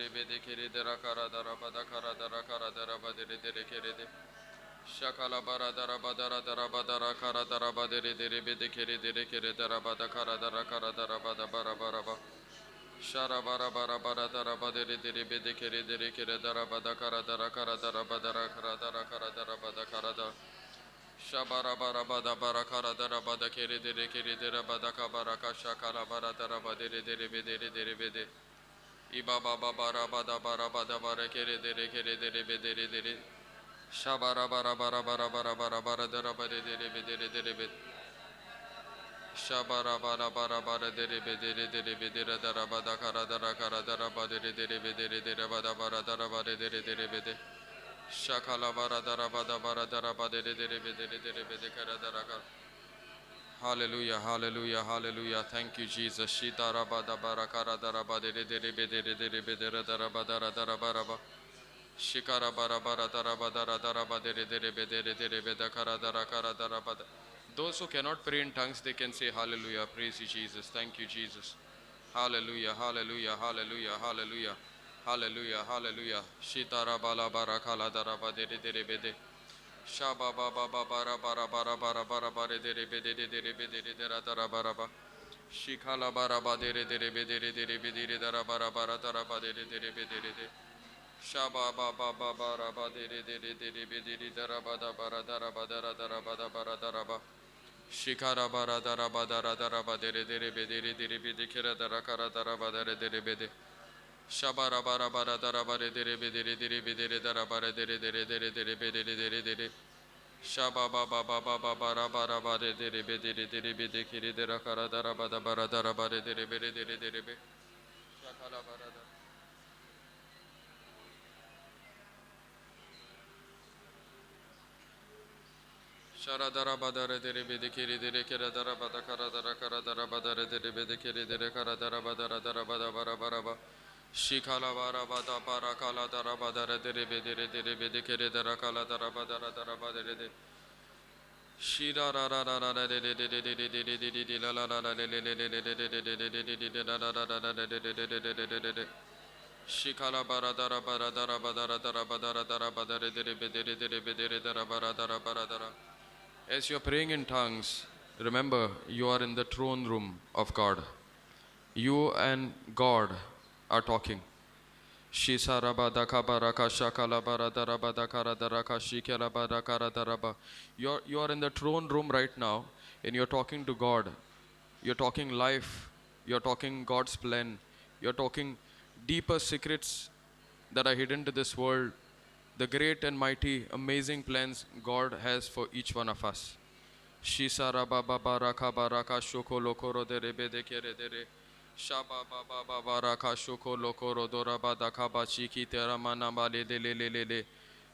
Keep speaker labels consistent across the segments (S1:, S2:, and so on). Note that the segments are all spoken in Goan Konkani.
S1: Bede kere dera kara dara bada kara dara kara dara badere dere kere de. Shakala bara dara badara dara badara kara dara badere dere bede kere dere kere dara bada kara dara kara dara bada bara bara ba. Shara bara bara bara dara badere dere bede kere dere kere dara bada kara dara kara dara badara kara dara kara dara bada kara dara. Shabara bara bada bara kara dara bada kere dere kere dere bada kabara kasha kala bara dara badere dere bedere dere bede. Iba ba bara bada bara bada bara kere dere kere dere bedere dere. Shabara bara bara bara bara bara bara dara bare dere bedere dere bed. Shabara bara bara bara dere bedere dere bedere dara bada kara dara kara dara badere dere bedere dere bada bara dara bare dere dere bede. Shakala bara dara bada bara dara badere dere bedere dere bede kara dara kara. Hallelujah, hallelujah, hallelujah. Thank you, Jesus. Shitara bada bara kara dara badere dere bedere dere bedere dara badara dara bara ba. Shikara bara bara dara badara dara badere dere bedere dere beda kara dara kara dara bada. Those who cannot pray in tongues, they can say hallelujah. Praise you, Jesus. Thank you, Jesus. Hallelujah, hallelujah, hallelujah, hallelujah. Hallelujah, hallelujah. Shitara bala bara kala dara badere dere bede. Shaba ba ba ba bara bara bara bara bara bare dere bedere dere bedere dera dara bara ba. Shikala bara ba dere dere bedere dere bedere dara bara bara dara ba dere dere bedere de. Shaba ba ba ba bara ba dere dere dere bedere dara ba da bara dara ba dara dara ba da bara dara ba. Shikara bara dara ba dara dara ba dere dere bedere dere bede kera dara kara dara ba dere dere bede. Shabara bara bara dara bare dere bedere dere bedere dara bare dere dere dere dere bedere dere dere. Shaba ba ba ba ba ba bara bara bare dere bedere dere bede kere dera kara dara ba da bara dara bare dere bere dere dere be. Shakala bara dara. Shara dara ba dara dere bede kere dere kere dara ba da kara dara kara dara ba dara dere bede kere dere kara dara ba dara dara ba da bara bara ba. Shikala bara ba da bara kala dara ba dara dere bede dere bede kere dara kala dara ba dara dara ba dere de. Shira ra ra ra ra ra de de de de de de de de de de la la la la le le le le le de de de de de de de de la la la la la de de de de de de de de de. Shikala bara dara bara dara ba dara dara ba dara dara ba dara dere be dere dere be dere dara bara dara bara dara. As you're praying in tongues, remember you are in the throne room of God. You and God are talking. You are in the throne room right now and you're talking to God. You're talking life. You're talking God's plan. You're talking deeper secrets that are hidden to this world. The great and mighty, amazing plans God has for each one of us. Shisa ba ba baraka baraka shoko lokoro dere bede kere dere. Shaba ba ba ba baraka shoko lokoro dora ba da kaba chiki tera mana ba le le le le le le.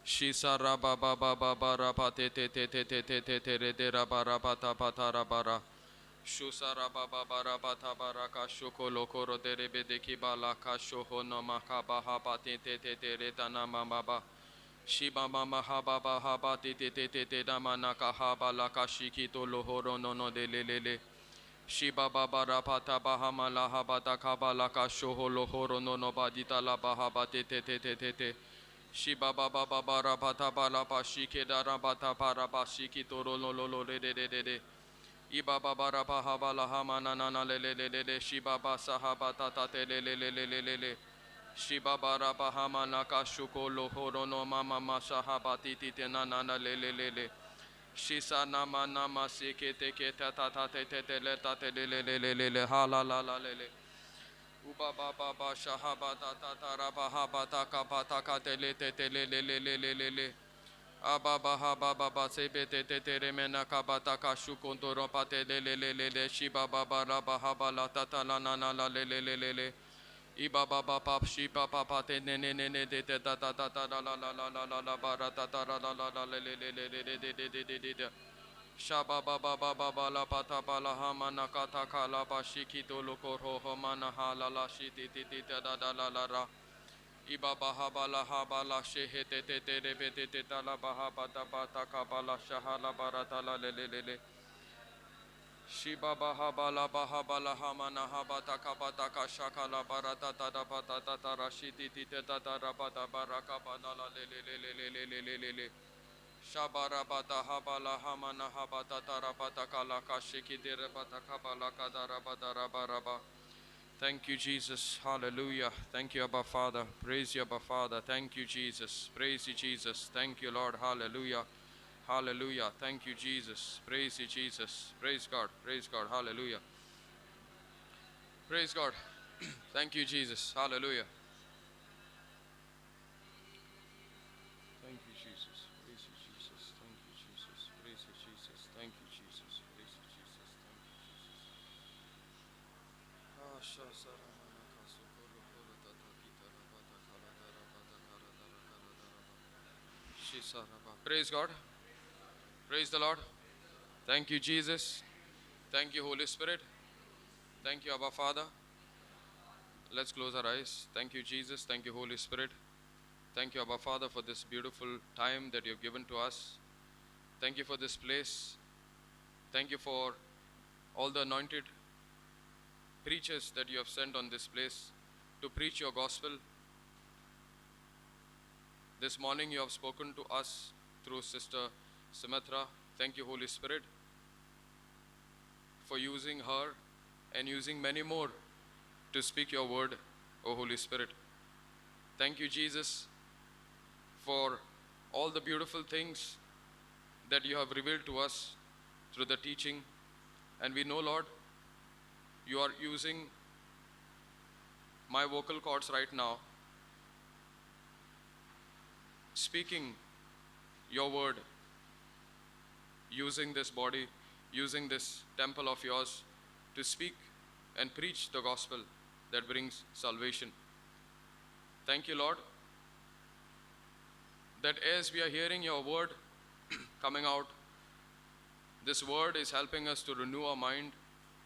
S1: Shisa ra ba ba ba ba ba ra pa te te te te te te te te re de ra ba ra ba ta pa ta ra ba ra. Shusa ra ba ba ba ra ba ta ba ra ka shoko lokoro dere bede ki ba la ka shoho no ma ka ba ha ba te te te te re da na ma ba ba. Shiba ma ma ha ba ba ha ba te te te te te da ma na ka ha ba la ka shiki to lo ho ro no no de le le le. Shiba ba ba ra pa ta ba ha ma la ha ba ta ka ba la ka sho ho lo ho ro no no ba di ta la ba ha ba te te te te te te. Shiba ba ba ba ba ra pa ta ba la pa shi ke da ra ba ta pa ra ba shi ki to ro lo lo lo re re re re re. Iba ba ba ra pa ha ba la ha ma na na na le le le le le. Shiba ba sa ha ba ta ta te le le le le le le le. Shiba ba ra ba ha ma na ka shu ko lo ho ro no ma ma ma sa ha ba ti ti te na na na le le le le. Shisa na ma na ma si ke te ke ta ta ta te te te le ta te le le le le le le ha la la la le le. Uba ba ba ba sha ha ba ta ta ta ra ba ha ba ta ka ba ta ka te le te te le le le le le le le. Aba ba ha ba ba ba se be te te te re me na ka ba ta ka shu kon to ro pa te le le le le le. Shi ba ba ba ra ba ha ba la ta ta la na na la le le le le le. Iba ba ba pa shi ba ba pa te ne ne ne ne de te ta ta ta ta la la la la la la la ba ra ta ta ra la la la le le le le le le de de de de de de. Sha ba ba ba ba ba ba la pa ta ba la ha ma na ka ta ka la ba shi ki do lo ko ro ho ma na ha la la shi ti ti ti ta da da la la ra. Iba ba ha ba la ha ba la she he te te te re be te te ta la ba ha ba ta ba ta ka ba la sha ha la ba ra ta la le le le le. Shiba baha bala baha bala hama haba taka bataka shaka la barata ta da ba ta ta ta ra shi ti ti ta ta ta ra ba ta ba ra ka ba la la le le le le le le le le le le. Shaba ra ba ta ha ba la hama na ha ba ta ta ra ba ta ka la ka shi ki de ra ba ta ka ba la ka da ra ba da ra ba ra ba. Thank you, Jesus. Hallelujah. Thank you, Abba Father. Praise you, Abba Father. Thank you, Jesus. Praise you, Jesus. Thank you, Lord. Hallelujah. Hallelujah. Thank you, Jesus. Praise you, Jesus. Praise God. Praise God. Hallelujah. Praise God. Thank you, Jesus. Hallelujah. Thank you, Jesus. Praise you, Jesus. Thank you, Jesus. Praise you, Jesus. Thank you, Jesus. Praise you, Jesus. Thank you, Jesus. Praise God. Praise the Lord. Thank you, Jesus. Thank you, Holy Spirit. Thank you, Abba Father. Let's close our eyes. Thank you, Jesus. Thank you, Holy Spirit. Thank you, Abba Father, for this beautiful time that you've given to us. Thank you for this place. Thank you for all the anointed preachers that you have sent on this place to preach your gospel. This morning you have spoken to us through Sister Sumitra. Thank you, Holy Spirit, for using her and using many more to speak your word, O Holy Spirit. Thank you, Jesus, for all the beautiful things that you have revealed to us through the teaching. And we know, Lord, you are using my vocal cords right now, speaking your word, using this body, using this temple of yours to speak and preach the gospel that brings salvation. Thank you, Lord, that as we are hearing your word coming out, this word is helping us to renew our mind,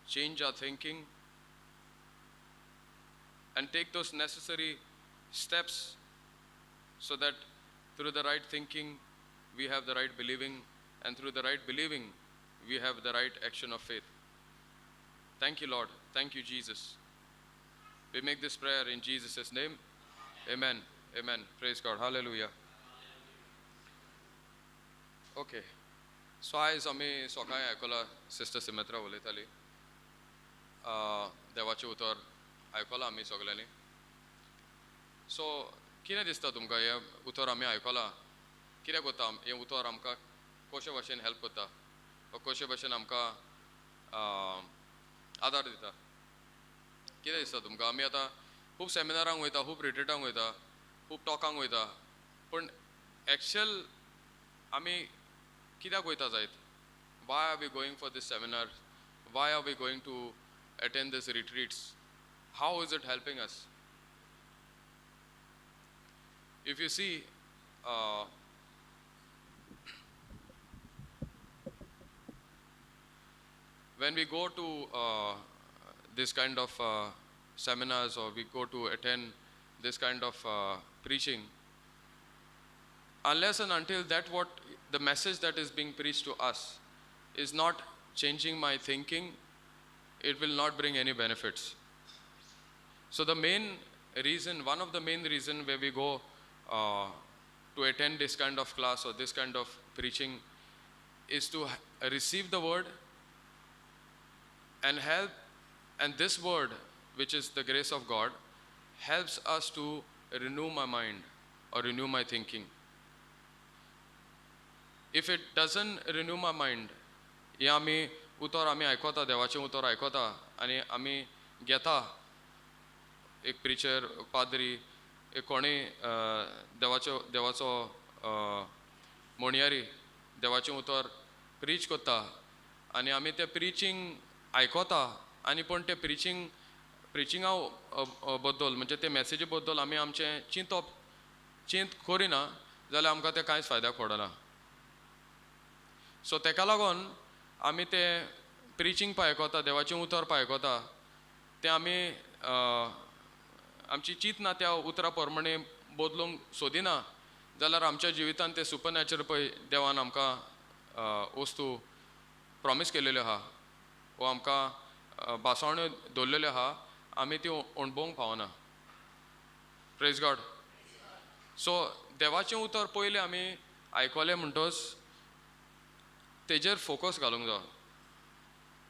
S1: change our thinking, and take those necessary steps so that through the right thinking, we have the right believing, and through the right believing, we have the right action of faith. Thank you, Lord. Thank you, Jesus. We make this prayer in Jesus' name. Amen. Amen. Praise God. Hallelujah. Okay. So आयज आमी सकाळीं आयकलां सिस्टर सिमेत्रा उलयताली, देवाचें उतर आयकलां आमी सगल्यांनी. सो कितें दिसता तुमकां हें उतर आमी आयकलां, कितें करता हें उतर आमकां कशे भाशेन हेल्प करता वा कशे भाशेन आमकां आदार दिता, कितें दिसता तुमकां? आमी आतां खूब सेमिनारांक वयता, खूब रिट्रिटांक वयता, खूब टॉकांक वयता, पूण एक्चुअल आमी कित्याक वयता जायत? Why are we going for this seminar? Why are we going to attend this retreats? How is it helping us? If you see, when we go to this kind of seminars or we go to attend this kind of preaching, unless and until that what the message that is being preached to us is not changing my thinking, it will not bring any benefits. So the main reason, one of the main reason where we go to attend this kind of class or this kind of preaching is to receive the word and help, and this word, which is the grace of God, helps us to renew my mind or renew my thinking. If it doesn't renew my mind, हें आमी उतर आमी आयकता, देवाचें उतर आयकता आनी आमी घेता, एक प्रिचर, पाद्री, एक कोणूय देवाचो देवाचो म्हणयारी देवाचें उतर प्रीच करता आनी आमी तें प्रिचींग आयकता आनी पूण तें प्रिचिंगा बद्दल म्हणजे ते मॅसेजी बद्दल आमी आमचें चिंतप चिंत करिना जाल्यार आमकां तें कांयच फायद्याक पडना. सो तेका लागून आमी तें प्रिचींग पळय आयकता, देवाचें उतर पळय आयकता, तें आमी आमची चिंतना त्या उतरा प्रमाणे बदलूंक सोदिना जाल्यार आमच्या जिवितांत तें सुपरनॅचरल पळय देवान आमकां वस्तू प्रॉमीस केलेल्यो आहा वो आमकां भासावण्यो दवरलेल्यो आहा आमी त्यो अणभवंक पावना. Praise God. सो देवाचें उतर पयलें आमी आयकलें म्हणटच तेजेर फोकस घालूंक जाय.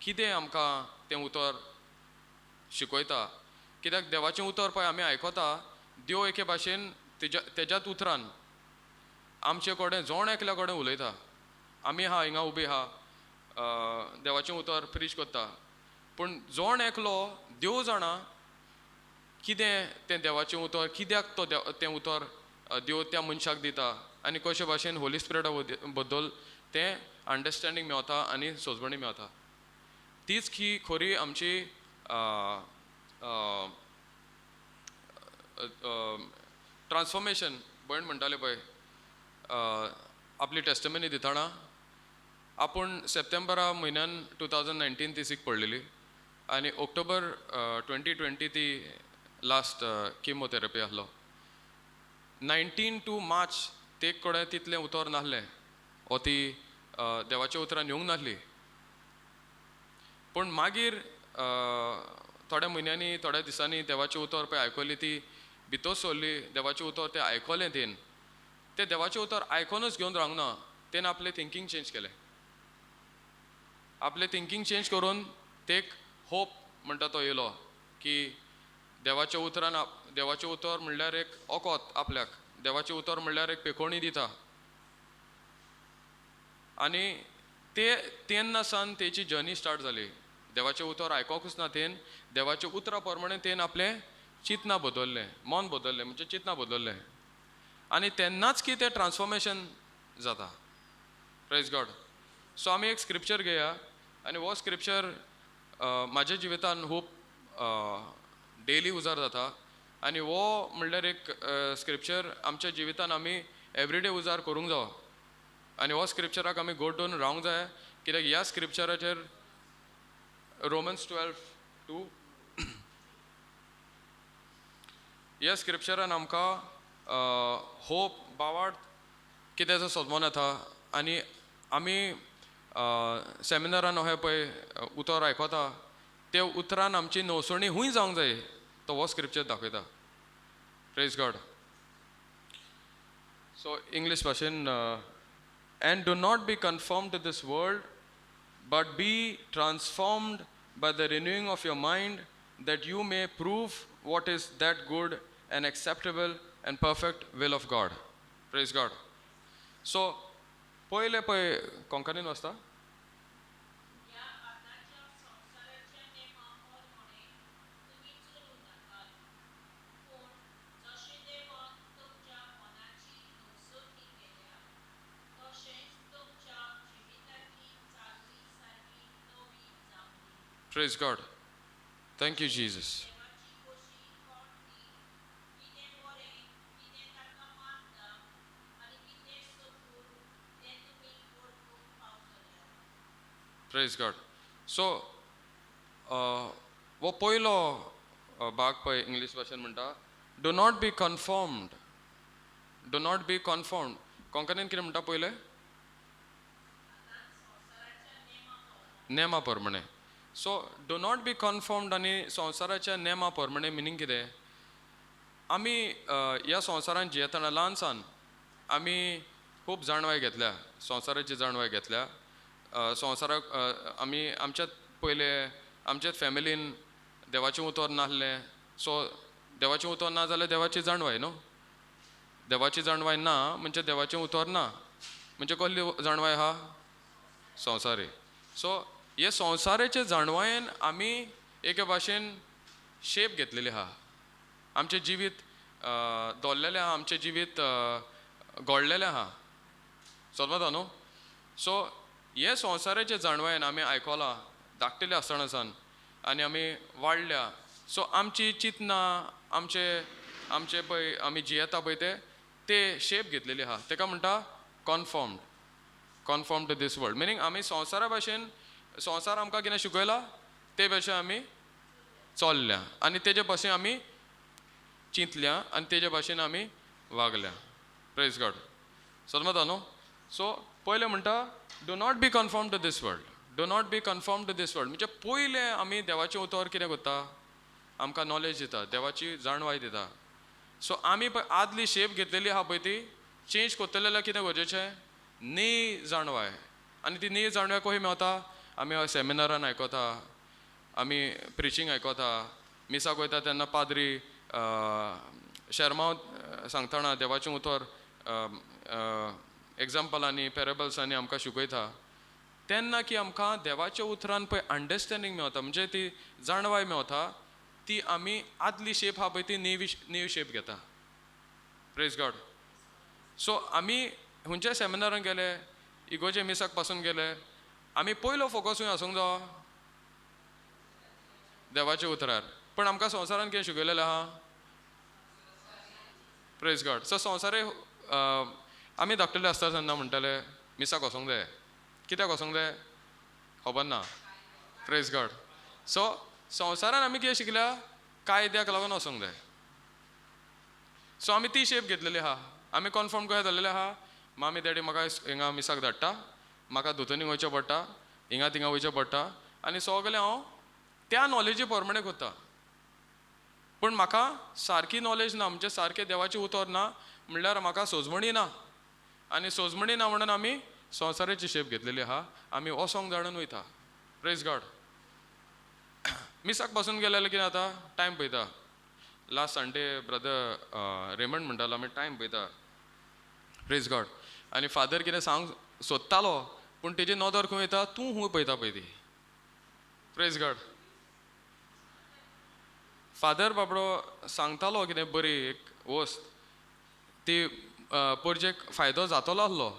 S1: कितें आमकां तें उतर शिकयता, कित्याक देवाचें उतर पळय आमी आयकता, देव एके भाशेन तेज्याच उतरान आमचे कडेन जण एकल्या कडेन उलयता. आमी आहा हिंगा उबी आहा, देवाचें उतर प्रीच करता, पूण जण एकलो देव जाणा कितें तें देवाचें उतर, कित्याक तो तें उतर देव त्या मनशाक दिता आनी कशे भाशेन होली स्पिरिटा बद्दल तें अंडरस्टँडींग मेवता आनी सोजवणी मेवता. तीच ही खरी आमची ट्रान्सफॉर्मेशन. भयण म्हणटाले पळय आपली टेस्टमनी दितना, आपूण सप्टेंबरा म्हयन्यान 2019 ती सीक पडलेली आनी ऑक्टोबर 2020 ती लास्ट किमोथेरपी आहलो. 19 टू मार्च ते कडेन तितलें उतर नासलें वो ती देवाच्या उतरान येवंक नासली. पूण मागीर थोड्या म्हयन्यांनी थोड्या दिसांनी देवाचें उतर पळय आयकली, ती भितर सरली, देवाचें उतर तें आयकलें. तेन तें देवाचें उतर आयकोनूच घेवन रावंक ना, तेन आपलें थिंकींग चेंज केलें. आपलें थिंकींग चेंज करून ते होप म्हणटा तो येयलो की देवाच्या उतरान, देवाचें उतर म्हणल्यार एक ओकोत आपल्याक, देवाचें उतर म्हणल्यार एक पेकोणी दिता. आनी ते तेन्ना सावन तेची जर्नी स्टार्ट जाली. देवाचें उतर आयकोकूच ना, तेन देवाच्या उतरा प्रमाणे तेन आपलें चिंतना बदललें, मन बदललें, म्हणजे चिंतना बदललें आनी तेन्नाच की तें ट्रान्सफॉर्मेशन जाता. Praise God. सो आमी एक स्क्रिप्चर घेया आनी हो स्क्रिप्चर म्हाज्या जिवितान खूब डेली उजार जाता आनी हो म्हणल्यार एक स्क्रिप्चर आमच्या जिवितान आमी एवरीडे उजार करूंक जावो आनी हो स्क्रिप्चराक आमी गोड दवरून रावंक जाय, कित्याक ह्या स्क्रिप्चराचेर रोमन्स 12:2 ह्या स्क्रिप्चरान आमकां होप बावाड कित्याचो सोदमोन येता. आनी आमी सेमिनारान अहें पळय उतर आयकता, ते उतरान आमची नवसणी हूंय जावंक जाय, तो हो स्क्रिप्चर दाखयता. Praise God. So English भाशेन, and do not be conformed to this world, but be transformed by the renewing of your mind, that you may prove what is that good and acceptable and perfect will of God. Praise God. So पयले पळय कोंकणीन वाचता, Praise God. Thank you, Jesus. Praise God. So, वो पयलो भाग पळय इंग्लीश भाशेन म्हणटा, do not be conformed. Do not be conformed. कोंकणीन कितें म्हणटा पयलें? नेमा प्रमाणे. So do not be conformed आनी संवसाराच्या नेमा प्रमाणे मिनींग कितें? आमी ह्या संवसारान जियेतना ल्हान सान आमी खूब जाणवाय घेतल्या, संवसाराची जाणवाय घेतल्या. संवसाराक आमी आमच्याच पयले आमच्याच फॅमिलीन देवाचें उतर नासलें. सो देवाचें उतर ना जाल्यार देवाची जाणवाय न्हू, देवाची जाणवाय ना म्हणजे देवाचें उतर ना म्हणजे कसली जाणवाय आहा? संवसारी. सो हे संवसाराचे जाणवायेन आमी एके भाशेन शेप घेतलेली आहा, आमचें जिवीत दोल्लेलें आहा, आमचें जिवीत घडलेलें आहा. समजता न्हू? सो हे संवसाराचे जाणवायेन आमी आयकलां धाकटेले आसतना सान आनी आमी वाडल्या. सो आमची चिंतना आमचे आमचे पळय आमी जियेता पळय ते ते शेप घेतलेली आहा, तेका म्हणटा conformed, conform to this world. Meaning आमी संवसारा भाशेन, संवसार आमकां कितें शिकयला ते भाशेन आमी चल्ल्या आनी तेजे भाशेन आमी चिंतल्या आनी तेजे भाशेन आमी वागल्या. Praise God. समजता न्हू? सो पयलें म्हणटा do not be conform to this world, Do not be conform to this world. म्हणजे पयलें आमी देवाचें उतर कितें करता, आमकां नॉलेज दिता, देवाची जाणवाय दिता. सो आमी पळय आदली शेप घेतलेली आहा पळय ती चेंज करतले जाल्यार कितें गरजेचें, न्ही जाणवाय. आनी ती न्ही जाणवाय खंय मेवता, आमी सेमिनारान आयकता, आमी प्रिचींग आयकता, मिसाक वयता तेन्ना पाद्री शेर्मांव सांगतना देवाचें उतर एग्जाम्पलांनी पेरेबल्सांनी आमकां शिकयता. तेन्ना की आमकां देवाच्या उतरान पळय अंडरस्टँडींग मेवता, म्हणजे ती जाणवाय मेवता, ती आमी आदली शेप आहा पळय ती नीव शेप घेता. Praise God. सो आमी खंयच्या सेमिनारान गेले, इगोजे मिसाक पासून गेले, आमी पयलो फोकस खंय आसूंक जावो, देवाच्या उतरार. पण आमकां संवसारान कितें शिकयलेलें आहा? Praise God. सो संवसारे आमी धाकटुले आसता तेन्ना म्हणटाले मिसाक वचोंक जाय. कित्याक वचोंक जाय खबर ना. Praise God. सो संवसारान आमी कितें शिकल्या, कायद्याक लागून वचोंक जाय. सो आमी ती शेप घेतलेली आहा, आमी कन्फर्म कशें जालेलें आहा, मामी डॅडी म्हाका हिंगा मिसाक धाडटा, म्हाका दोतोनी वयचें पडटा, हिंगा थिंगा वयचें पडटा, आनी सगळें हांव त्या नॉलेजी प्रमाणे करता. पूण म्हाका सारकी नॉलेज ना, म्हणजे सारकें देवाचें उतर ना, म्हणल्यार म्हाका सोजमणी ना. आनी सोजमणी ना म्हणून आमी संवसाराची शेप घेतलेली आहा, आमी वोसोंक जाणून वयता. Praise God. मिसाक पासून गेले जाल्यार कितें जाता, टायम पळयता. लास्ट संडे ब्रदर रेमंड म्हणटालो आमी टायम पळयता. Praise God. आनी फादर कितें सांग सोदतालो, पूण तेजी नदर खंय वयता, तूं खूंय पळयता पळय ती. Praise God. Father बाबडो सांगतालो कितें बरी एक वस्त, ती पोरजेक फायदो जातलो आसलो,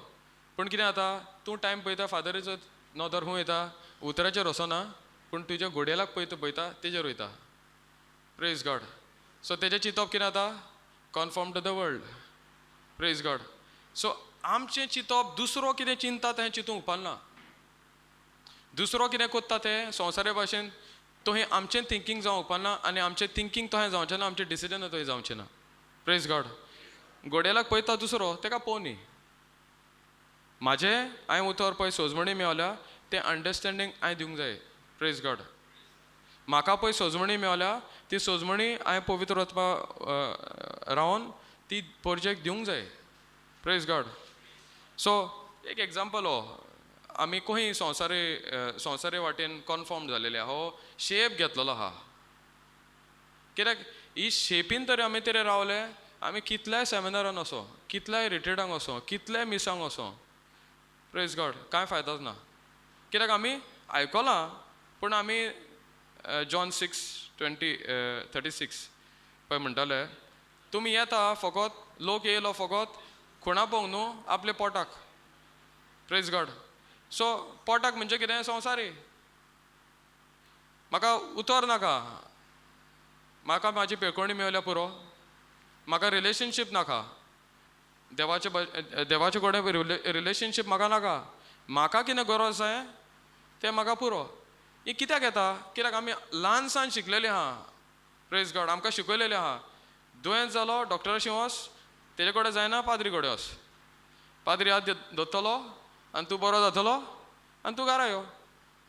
S1: पूण कितें जाता, तूं टायम पळयता, फादराचो नदर खूंय वयता, उतराचेर वचना, पूण तुज्या घोडयेलाक पळयता पळयता तेजेर वयता. Praise God. सो तेजें चिंतप कितें जाता, conform to the world. Praise God. So आमचें चिंतप दुसरो कितें चिंतता तें चिंतूंक उपकारना, दुसरो कितें करता तें संवसारे भाशेन तोहें आमचें थिंकींग जावंक उपकारना, आनी आमचें थिंकींग तोहें जावचें ना, आमचें डिसिजन तोहें जावचें ना. Praise God. घोडेलाक पळयता दुसरो, तेका पळोवं न्ही. म्हाजें हांवें उतर पळय सोजमणी मेवल्या तें अंडरस्टँडींग हांवें दिवंक जाय. Praise God. म्हाका पळय सोजमणी मेवल्या ती सोजमणी हांवें पवित्र वचपा रावन ती पोरजेक दिवंक जाय. Praise God. सो एक एग्जाम्पल हो, आमी खंय संवसारे संवसारे वाटेन कन्फर्म जालेले आहा, हो शेप घेतलेलो आहा. कित्याक ही शेपीन तर आमी तरी रावले, आमी कितल्याय सेमिनारान वचो, कितल्याय रिट्रिटांक वचो, कितल्याय मिसांक वचो, प्रेज गॉड, कांय फायदोच ना. कित्याक आमी आयकलां, पूण आमी जॉन 6:36 पळय म्हणटाले, तुमी येता फकत लोक येयलो फकत खुणा पळोवंक न्हू, आपल्या पोटाक. Praise God. सो पोटाक म्हणजे कितें, संवसारी. म्हाका उतर नाका, म्हाका म्हाजी पेकोणी मेवल्या पुरो, म्हाका रिलेशनशीप नाका, देवाचे कडेन रिलेशनशीप म्हाका नाका, म्हाका कितें गरज जाय तें म्हाका पुरो. ही कित्याक येता, कित्याक आमी ल्हानसान शिकलेली आहा. प्रेज गॉड. आमकां शिकयलेलें आहा, दुयेंस जालो डॉक्टराशी वच, तेजे कडेन जायना पाद्री कडेन वच, पाद्री हात धरतलो आनी तूं बरो जातलो आनी तूं घरा यो.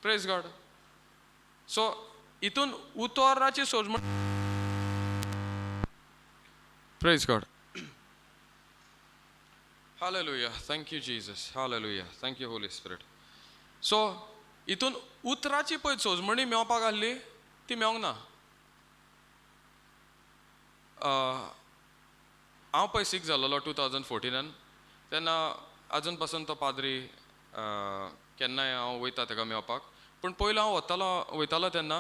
S1: Praise God. सो हितून उतराची सोजमण. Praise God. Hallelujah. Thank you Jesus. Hallelujah. Thank you Holy Spirit. So हितून उतराची पळय सोजमणी मेवपाक आहली ती मेवंक ना. हांव पळय सीक जालोलो 2014 तेन्ना आजून पासून तो पाद्री केन्नाय हांव वयता तेका मेवपाक, पूण पयलो हांव वयतालो तेन्ना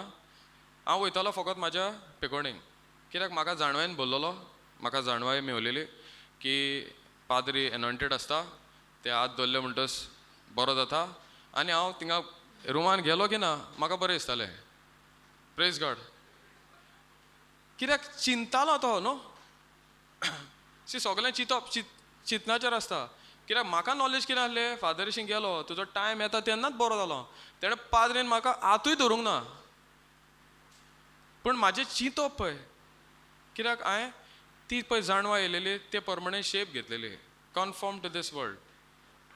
S1: हांव वयतालो फकत म्हाज्या पेकोणीक, कित्याक म्हाका जाणवायन भरलेलो, म्हाका जाणवाय मेवलेली की पाद्री एनॉयंटेड आसता, ते हात धरले म्हणटच बरो जाता, आनी हांव थिंगा रुमान गेलो की ना म्हाका बरें दिसतालें. Praise God. कित्याक चिंतालो तो न्हू, सी सगळें चिंतप चिंतनाचेर आसता. कित्याक म्हाका नॉलेज कितें आसलें, फादरशी गेलो तुजो टायम येता तेन्नाच बरो जालो, तेणें पाद्रीन म्हाका हातूय धरूंक ना, पूण म्हाजें चिंतप पळय, कित्याक हांवें ती पळय जाणवाय येयलेली ते प्रमाणे शेप घेतलेली, conform to this world.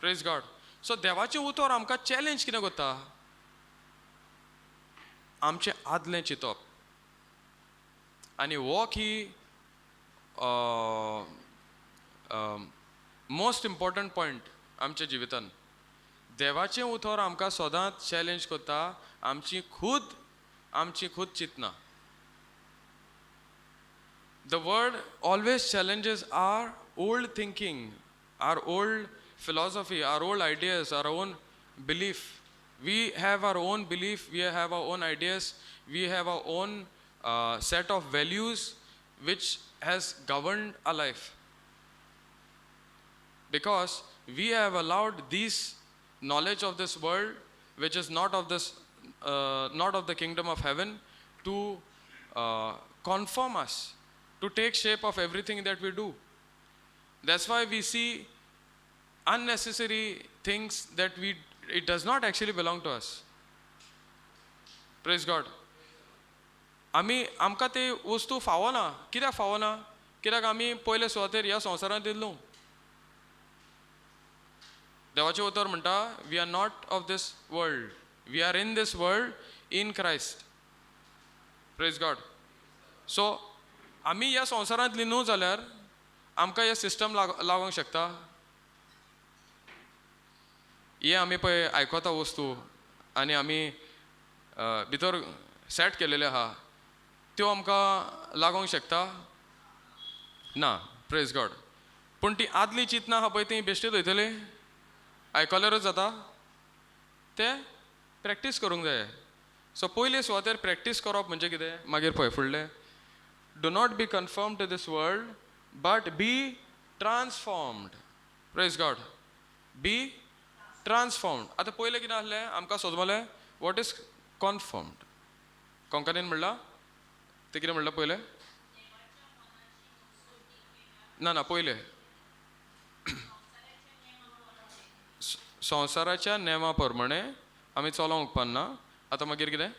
S1: Praise God. So देवाचें उतर आमकां चॅलेंज कितें करता, आमचें आदलें चिंतप. आनी वॉक ही मोस्ट इम्पॉर्टंट पॉयंट आमच्या जिवितान. देवाचें उतर आमकां सदांच चॅलेंज करता आमची खुद चिंतना. The word always challenges our old thinking, our old philosophy, our old ideas, our own belief. We have our own belief, we have our own ideas, we have our own set of values which has governed our life. Because we have allowed this knowledge of this world, which is not of this, not of the kingdom of heaven, to conform us, to take shape of everything that we do. That's why we see unnecessary things that it does not actually belong to us. Praise God. आमी आमकां ते वस्तू फावना. कित्याक फावना? कित्याक आमी पयले सुवातेर ह्या संवसारांत येयल्लो. देवाचें उतर म्हणटा, we are not of this world, we are in this world in Christ. Praise God. So आमी ह्या संवसारांतली न्हू जाल्यार आमकां हे सिस्टम लागूंक शकता. हे आमी पळय आयकता वस्तू आनी आमी भितर सेट केलेले आहा, त्यो आमकां लागूंक शकता ना. Praise God. पूण ती आदली चिंतना आहा पळय ती बेश्टीच वयतली, आयकल्यारूच जाता. तें प्रॅक्टीस करूंक जाय. सो पयले सुवातेर प्रॅक्टीस करप म्हणजे कितें? मागीर पळय फुडलें, do not be conformed to this world but be transformed. Praise God. Be transformed. आतां पयलें कितें आसलें आमकां सोदमलें, what is कॉन्फॉर्म्ड? कोंकणीन म्हणलां तें कितें म्हणलां पयलें? ना ना, पयलें संवसाराच्या नेमा प्रमाणे आमी चलोवंक उपकारना. आतां मागीर कितें?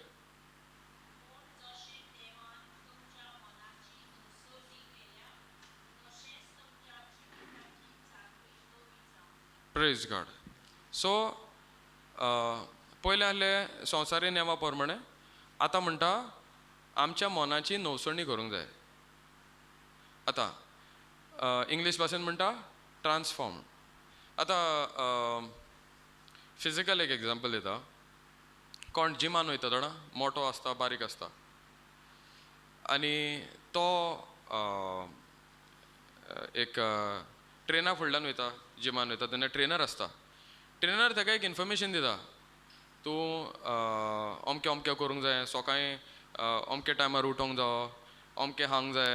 S1: Praise God. सो पयलें आहलें संवसारी नेमा प्रमाणे, आतां म्हणटा आमच्या मनाची नवसणी करूंक जाय. आतां इंग्लीश भाशेन म्हणटा ट्रान्सफॉर्म. आतां फिजिकल एक एग्जाम्पल दिता. कोण जिमान वयता जाणा, मोटो आसता बारीक आसता, आनी तो एक ट्रेना फुडल्यान वयता, जिमान वयता तेन्ना ट्रेनर आसता. ट्रेनर ताका एक इन्फॉर्मेशन दिता, तूं अमकें अमकें करूंक जाय, सकाळीं अमके टायमार उठोंक जावो, अमकें खावंक जाय,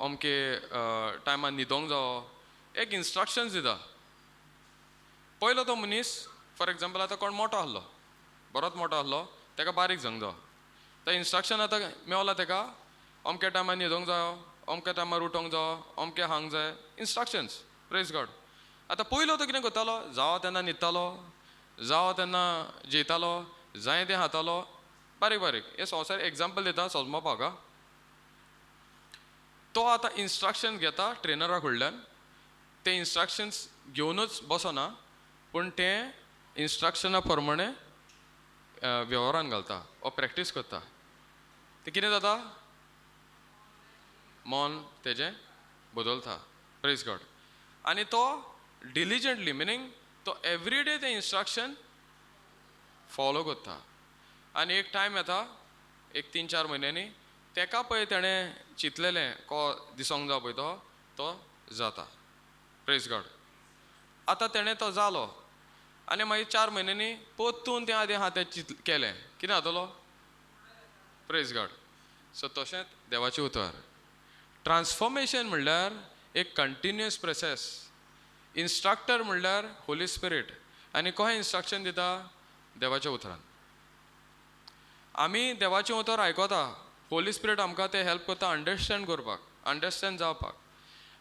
S1: अमके टायमार न्हिदोंक जावो, एक इन्स्ट्रक्शन्स दिता. पयलो तो मनीस फॉर एग्जाम्पल आतां कोण मोटो आहलो, बरोच मोटो आहलो, ताका बारीक जावंक जावो. तो इन्स्ट्रक्शन आतां मेवला ताका, अमके टायमार न्हिदोंक जायो, अमके टायमार उठोंक जावो, अमकें खावंक जाय, इन्स्ट्रक्शन्स. Praise God. आतां पयलो तो कितें करतालो, जावो तेन्ना न्हिदतालो, जावो तेन्ना जेयतालो, जाय तें खातालो, बारीक बारीक. हे संवसार एग्जाम्पल दिता सोजमोपाक. तो आतां इन्स्ट्रक्शन्स घेता ट्रेनरा कडल्यान, ते इन्स्ट्रक्शन्स घेवनूच बसना, पूण तें इन्स्ट्रक्शना प्रमाणे वेव्हारान घालता ओ प्रॅक्टीस करता. तें कितें जाता, मन तेजें बदलता. Praise God. आनी तो डिलिजंटली, मिनींग तो एवरीडे तें इन्स्ट्रक्शन फॉलो करता. आनी एक टायम येता, एक 3-4 म्हयन्यांनी तेका पळय तेणें चिंतलेलें को दिसोंक जावो पळय तो जाता. Praise God. आतां तेणें तो जालो आनी मागीर 4 म्हयन्यांनी परतून तें आदीं आहा तें चिंत केलें, कितें जातलो? Praise God. सो तशेंच देवाचें उतर ट्रान्सफॉर्मेशन म्हणल्यार एक कंटिन्युअस प्रोसेस. इन्स्ट्रक्टर म्हणल्यार होली स्पिरीट. आनी कशें इन्स्ट्रक्शन दिता? देवाच्या उतरान. आमी देवाचें उतर आयकता, होली स्पिरीट आमकां तें हेल्प करता अंडरस्टँड करपाक, अंडरस्टँड जावपाक.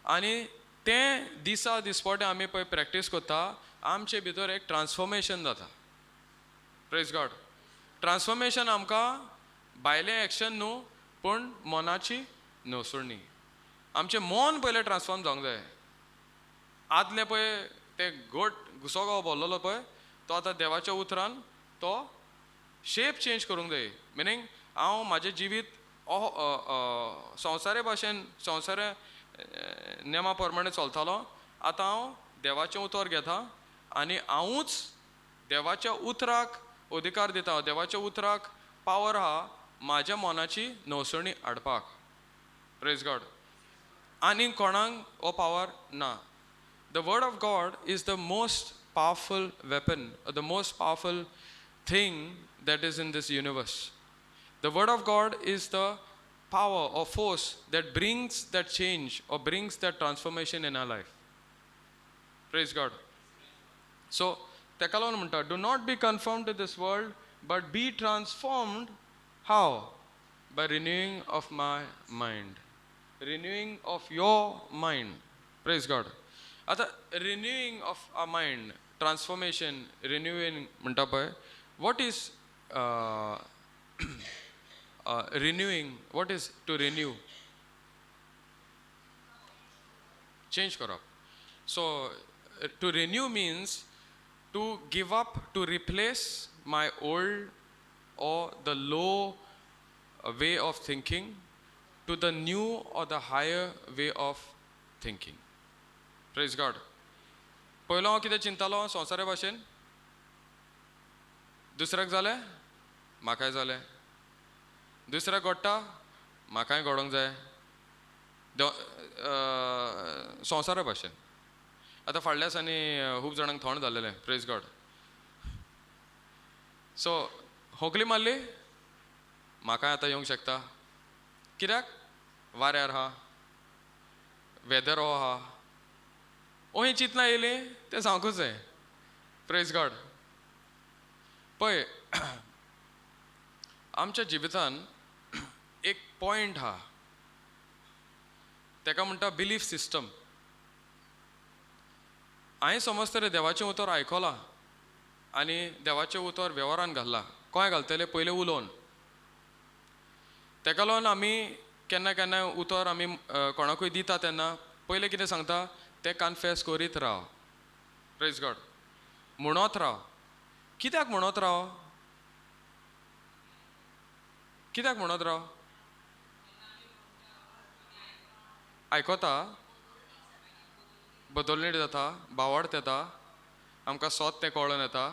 S1: आनी तें दिसा दिसपटे आमी पळय प्रॅक्टीस करता, आमचे भितर एक ट्रान्सफॉर्मेशन जाता. Praise God. Transformation आमकां भायलें एक्शन न्हू, पूण मनाची नवसणी. आमचें मन पयलें ट्रान्सफॉर्म जावंक जाय. आदलें पळय तें घट घुसो गांव बोल्लोलो पळय, तो आतां देवाच्या उतरान तो शेप चेंज करूंक जाय. मिनींग हांव म्हाजें जिवीत संवसारे भाशेन, संवसारे नेमा प्रमाणे चलतालो. आतां हांव देवाचें उतर घेता आनी हांवूच देवाच्या उतराक अधिकार दिता. देवाच्या उतराक पावर आहा म्हाज्या मनाची नवसणी हाडपाक. Praise God. आनी कोणाक हो पावर ना. The word of God is the most powerful weapon, the most powerful thing that is in this universe. The word of God is the power or force that brings that change or brings that transformation in our life. Praise God. So तेका लागून म्हणटा, do not be conformed to this world, but be transformed. How? By renewing of my mind. Renewing of your mind. Praise God. आतां renewing of our mind, transformation, renewing म्हणटा पळय, what is renewing? What is to renew? Change करप. So to renew means to give up, to replace my old or the low way of thinking to the new or the higher way of thinking. Praise God. पयलो हांव कितें चिंतालो संवसारा भाशेन, दुसऱ्याक जालें म्हाकाय जालें, दुसऱ्याक घडटा म्हाकाय घडोवंक जाय, संवसारा भाशेन. आतां फाटल्या दिसांनी खूब जाणांक थंड जालेलें. Praise God. सो होंकली मारली म्हाकाय आतां येवंक शकता, कित्याक वाऱ्यार आहा, वेदर हो आहा, ओही चिंतना येयली तें सांगूच जाय. Praise God. पळय आमच्या जिवितान एक पॉयंट आहा, तेका म्हणटा बिलीफ सिस्टम. हांवें समज तरी देवाचें उतर आयकलां आनी देवाचें उतर वेव्हारान घाल्लां. कोणें घालतलें? पयलें उलोवन. तेका लागून आमी केन्ना केन्ना उतर आमी कोणाकूय दिता तेन्ना पयलें कितें सांगता तें कन्फेस करीत राव. Praise God. म्हणत राव. कित्याक म्हणत राव? कित्याक म्हणत राव? आयकता, बदलणी जाता, बावड येता, आमकां सोत तें कळोन येता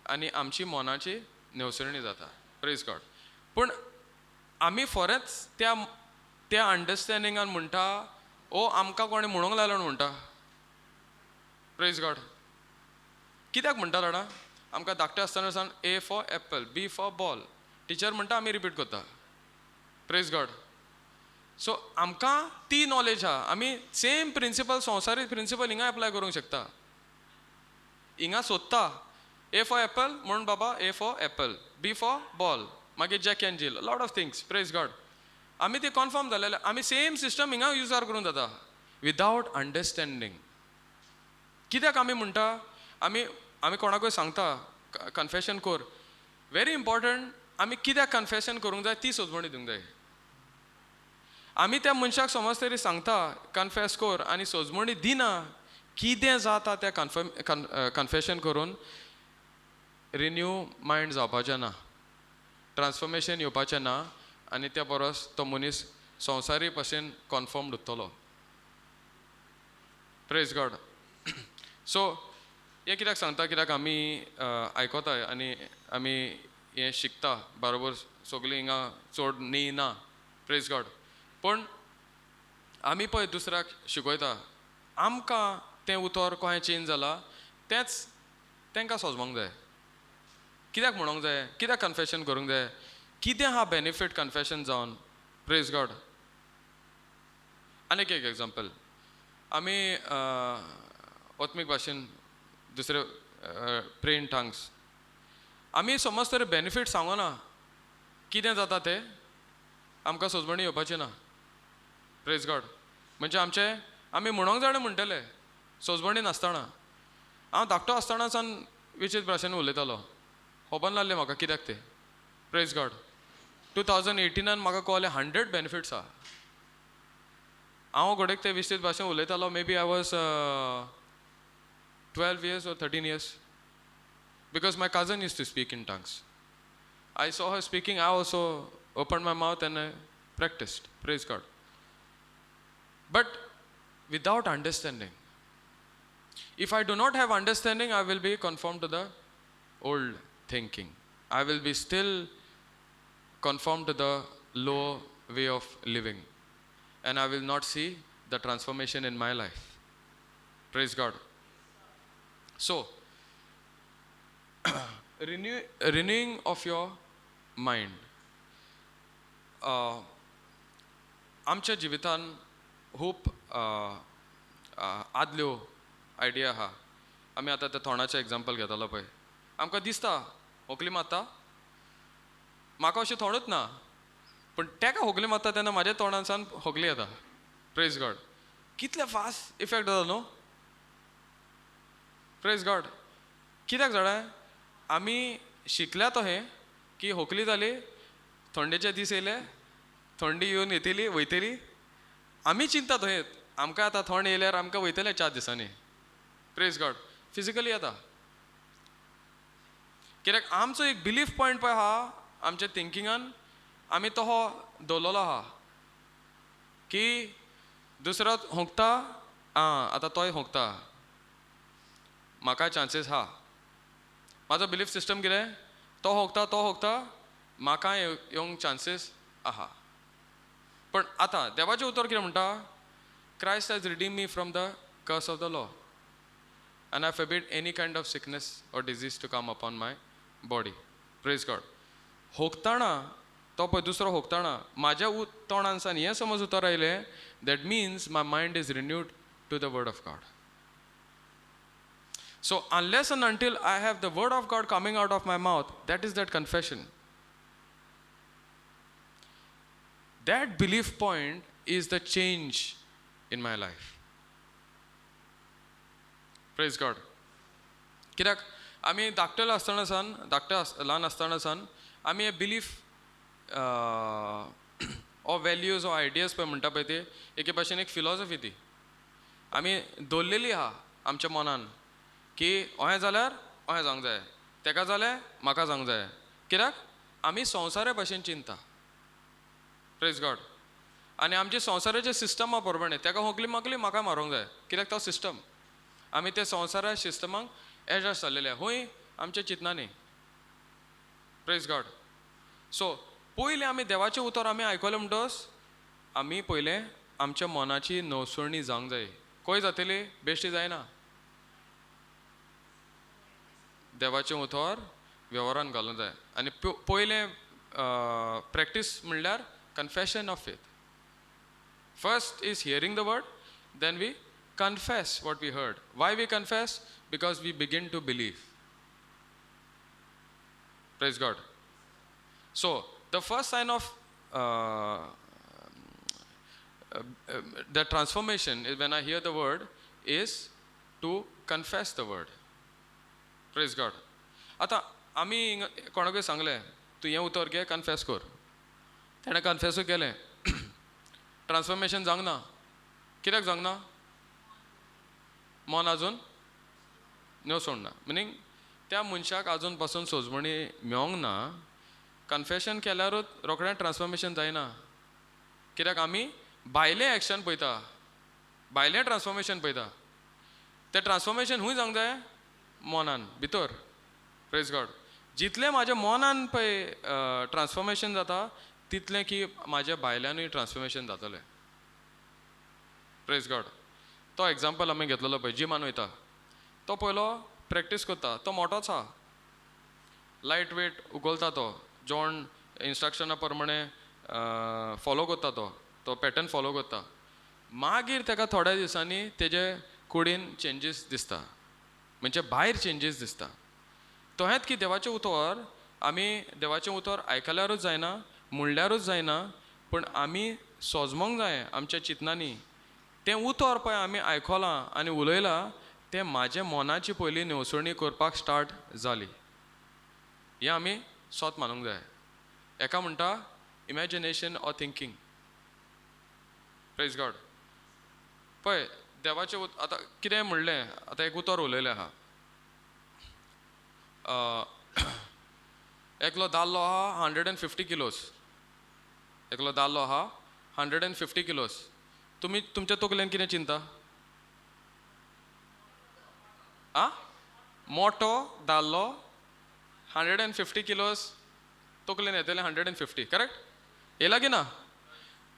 S1: आनी आमची मनाची नेवसरणी जाता. Praise God. पूण आमी फोरेंच त्या त्या अंडरस्टँडिंगान म्हणटा, ओ आमकां कोणें म्हणूंक लायलो म्हणटा. Praise God. कित्याक म्हणटा जाणा? आमकां धाकटें आसतना सावन A for apple, B for ball, teacher म्हणटा आमी रिपीट करता. Praise God. सो आमकां ती नॉलेज आहा, आमी सेम प्रिंसिपल, संवसारीक प्रिंसिपल हिंगा एप्लाय करूंक शकता. हिंगा सोदता ए फॉर एपल म्हणून बाबा A for apple, B for ball, मागीर Jack and Jill, lot of things. Praise God. आमी ते कन्फर्म जालेले, आमी सेम सिस्टम हिंगा यूजार करूंक जाता विदावट अंडरस्टँडींग. कित्याक आमी म्हणटा, आमी आमी कोणाकूय सांगता कन्फेशन कर, व्हेरी इम्पॉर्टंट. आमी कित्याक कन्फेशन करूंक जाय ती सोदवणी दिवंक जाय. आमी त्या मनशाक समज तरी सांगता कन्फेस कर आनी सोजमणी दिना, कितें जाता त्या कन्फेशन करून रिन्यू मायंड जावपाचें ना, ट्रान्सफॉर्मेशन येवपाचें ना आनी त्या परस तो मनीस संवसारी भशेन कन्फर्म्ड उरतलो. Praise God. सो हें कित्याक सांगता, कित्याक आमी आयकता आनी आमी हें शिकता बरोबर, सगळीं हिंगा चड न्ही ना. Praise God. पूण आमी पळय दुसऱ्याक शिकयता, आमकां तें उतर कशें चेंज जालां तेंच तांकां सोजमोंक जाय. कित्याक म्हणोंक जाय, कित्याक कन्फेशन करूंक जाय, कितें आहा बेनिफीट कन्फेशन जावन. Praise God. आनीक एक एग्जाम्पल, आमी ओत्मीक भाशेन दुसरे प्रे इन टंग्स, आमी समज तरी बेनिफीट सांगना, कितें जाता तें आमकां सोजमणी येवपाचें ना. Praise God. म्हणजे आमचें आमी म्हणोंक जाणें म्हणटले सोजमणी नासतना. हांव धाकटो आसतना सावन विचित्र भाशेन उलयतालो, खबर नासलें म्हाका कित्याक तें. Praise God. 2018 म्हाका कळ्ळें 100 बेनिफिट्स आहा. हांव घडयेक ते विस्तृत भाशेन उलयतालो, maybe I was 12 years or 13 years, because my cousin used to speak in tongues. I saw her speaking, I also open my mouth and I practised. Praise God. But without understanding, if I do not have understanding, I will be conformed to the old thinking. I will be still conformed to the low way of living, and I will not see the transformation in my life. Praise God. So, renewing of your mind. आमच्या जिवितान खूब आदल्यो आयडिया आहा. आमी आतां त्या तोंडाचें एग्जाम्पल घेतालो पळय, आमकां दिसता होकली मारता, म्हाका अशें थोंडूच ना, पूण तेका होकली मारता तेन्ना म्हाज्या तोंडांसान होकली येता. Praise God. कितले फास्ट इफेक्ट जाता न्हू. Praise God. कित्याक जाणा, आमी शिकल्या तो हें की होकली जाली, थंडेचे दीस येयले, थंडी येवन येतली वयतली, आमी चिंता थंय आमकां आतां थंड येयल्यार आमकां वयतले 4 दिसांनी. Praise God. Physically येता कित्याक आमचो एक बिलीफ पॉयंट पळय आहा आमच्या थिंकिंगान, आमी तो हो दवरलेलो आहा की दुसरो होंकता, आं आतां तोय होंकता, म्हाका चान्सीस आहा. म्हाजो बिलीफ सिस्टम कितें, तो होंकता तो होंकता, म्हाका येवंक चान्सीस आहा. पण आतां देवाचें उतर कितें म्हणटा, Christ has redeemed me from the curse of the law and I forbid any kind of sickness or disease to come upon my body. Praise God. होकताना तो पळय दुसरो होकताना म्हाज्या तोंडांसान हें समज उतर आयलें, that means my mind is renewed to the word of God. So unless and until I have the word of God coming out of my mouth, that is that confession. That belief point is the change in my life. Praise God. कित्याक आमी धाकटेले आसतना सान, धाकटे ल्हान आसतना सान आमी हे belief or values or ideas पळय म्हणटा पळय ते एके भाशेन एक फिलॉसॉफी ती आमी दवरलेली आहा आमच्या मनान की अहें जाल्यार अहें जावंक जाय, तेका जालें म्हाका जावंक जाय. कित्याक आमी संवसारा भाशेन चिंता. Praise God. आनी आमचे संवसाराचे सिस्टमा प्रमाणे तेका होंकली मागली म्हाका मारूंक जाय, कित्याक तो सिस्टम आमी ते संवसारा सिस्टमाक एडजस्ट जाल्लेले हूंय आमच्या चिंतनांनी. Praise God. सो पयलें आमी देवाचें उतर आमी आयकलें म्हणटच आमी पयलें आमच्या मनाची नवसरणी जावंक जाय. खंय जातली, बेश्टी जायना. देवाचें उतर वेव्हारान घालूंक जाय. आनी पयलें प्रॅक्टीस म्हणल्यार confession of faith. First is hearing the word, then we confess what we heard. Why we confess? Because we begin to believe. Praise God. So the first sign of the transformation is when I hear the word is to confess the word. Praise God. आतां आमी कोणाकूय सांगलें तूं हें उतर घे, कन्फेस कर, तेणें कन्फेसूय केलें, ट्रान्सफॉर्मेशन जावंक ना. कित्याक जावंक ना? मन आजून न्हय सोडना, मिनींग त्या मनशाक आजून पासून सोजमणी मेळोंक ना. कन्फेशन केल्यारूच रोखडें ट्रान्सफॉर्मेशन जायना, कित्याक आमी भायलें एक्शन पळयता, भायलें ट्रान्सफॉर्मेशन पळयता. तें ट्रान्सफॉर्मेशन खूंय जावंक जाय? मनान भितर. Praise God. जितलें म्हाज्या मनान पळय ट्रान्सफॉर्मेशन जाता तितलें की म्हाज्या भायल्यानूय ट्रान्सफॉर्मेशन जातलें. Praise God. तो एग्जाम्पल आमी घेतलेलो पळय, जिमान वयता तो पयलो प्रॅक्टीस करता, तो मोटोच आहा, लायट वेट उखलता, तो जेवण इन्स्ट्रक्शना प्रमाणे फॉलो करता, तो पॅटर्न फॉलो करता. मागीर तेका थोड्या दिसांनी तेजे कुडीन चेंजीस दिसता, म्हणजे भायर चेंजीस दिसता. तहेंच की देवाचें उतर आमी देवाचें उतर आयकल्यारूच जायना, म्हणल्यारूच जायना, पूण आमी सोजमोंक जाय आमच्या चिंतनांनी. तें उतर पळय आमी आयकलां आनी उलयलां तें म्हाज्या मनाची पयलीं न्हवसणी करपाक स्टार्ट जाली, हें आमी सोत मानूंक जाय. एका म्हणटा imagination or thinking. Praise God. पळय देवाचें आतां कितें म्हणलें, आतां एक उतर उलयलें आहा, एकलो दादलो आहा 150 किलोस, एकलो दादलो आहा 150 किलोस. तुमी तुमच्या तकलेन कितें चिंता आ? मोटो दादलो, 150 किलोस, तकलेन येतलें 150, करेक्ट येयला की ना?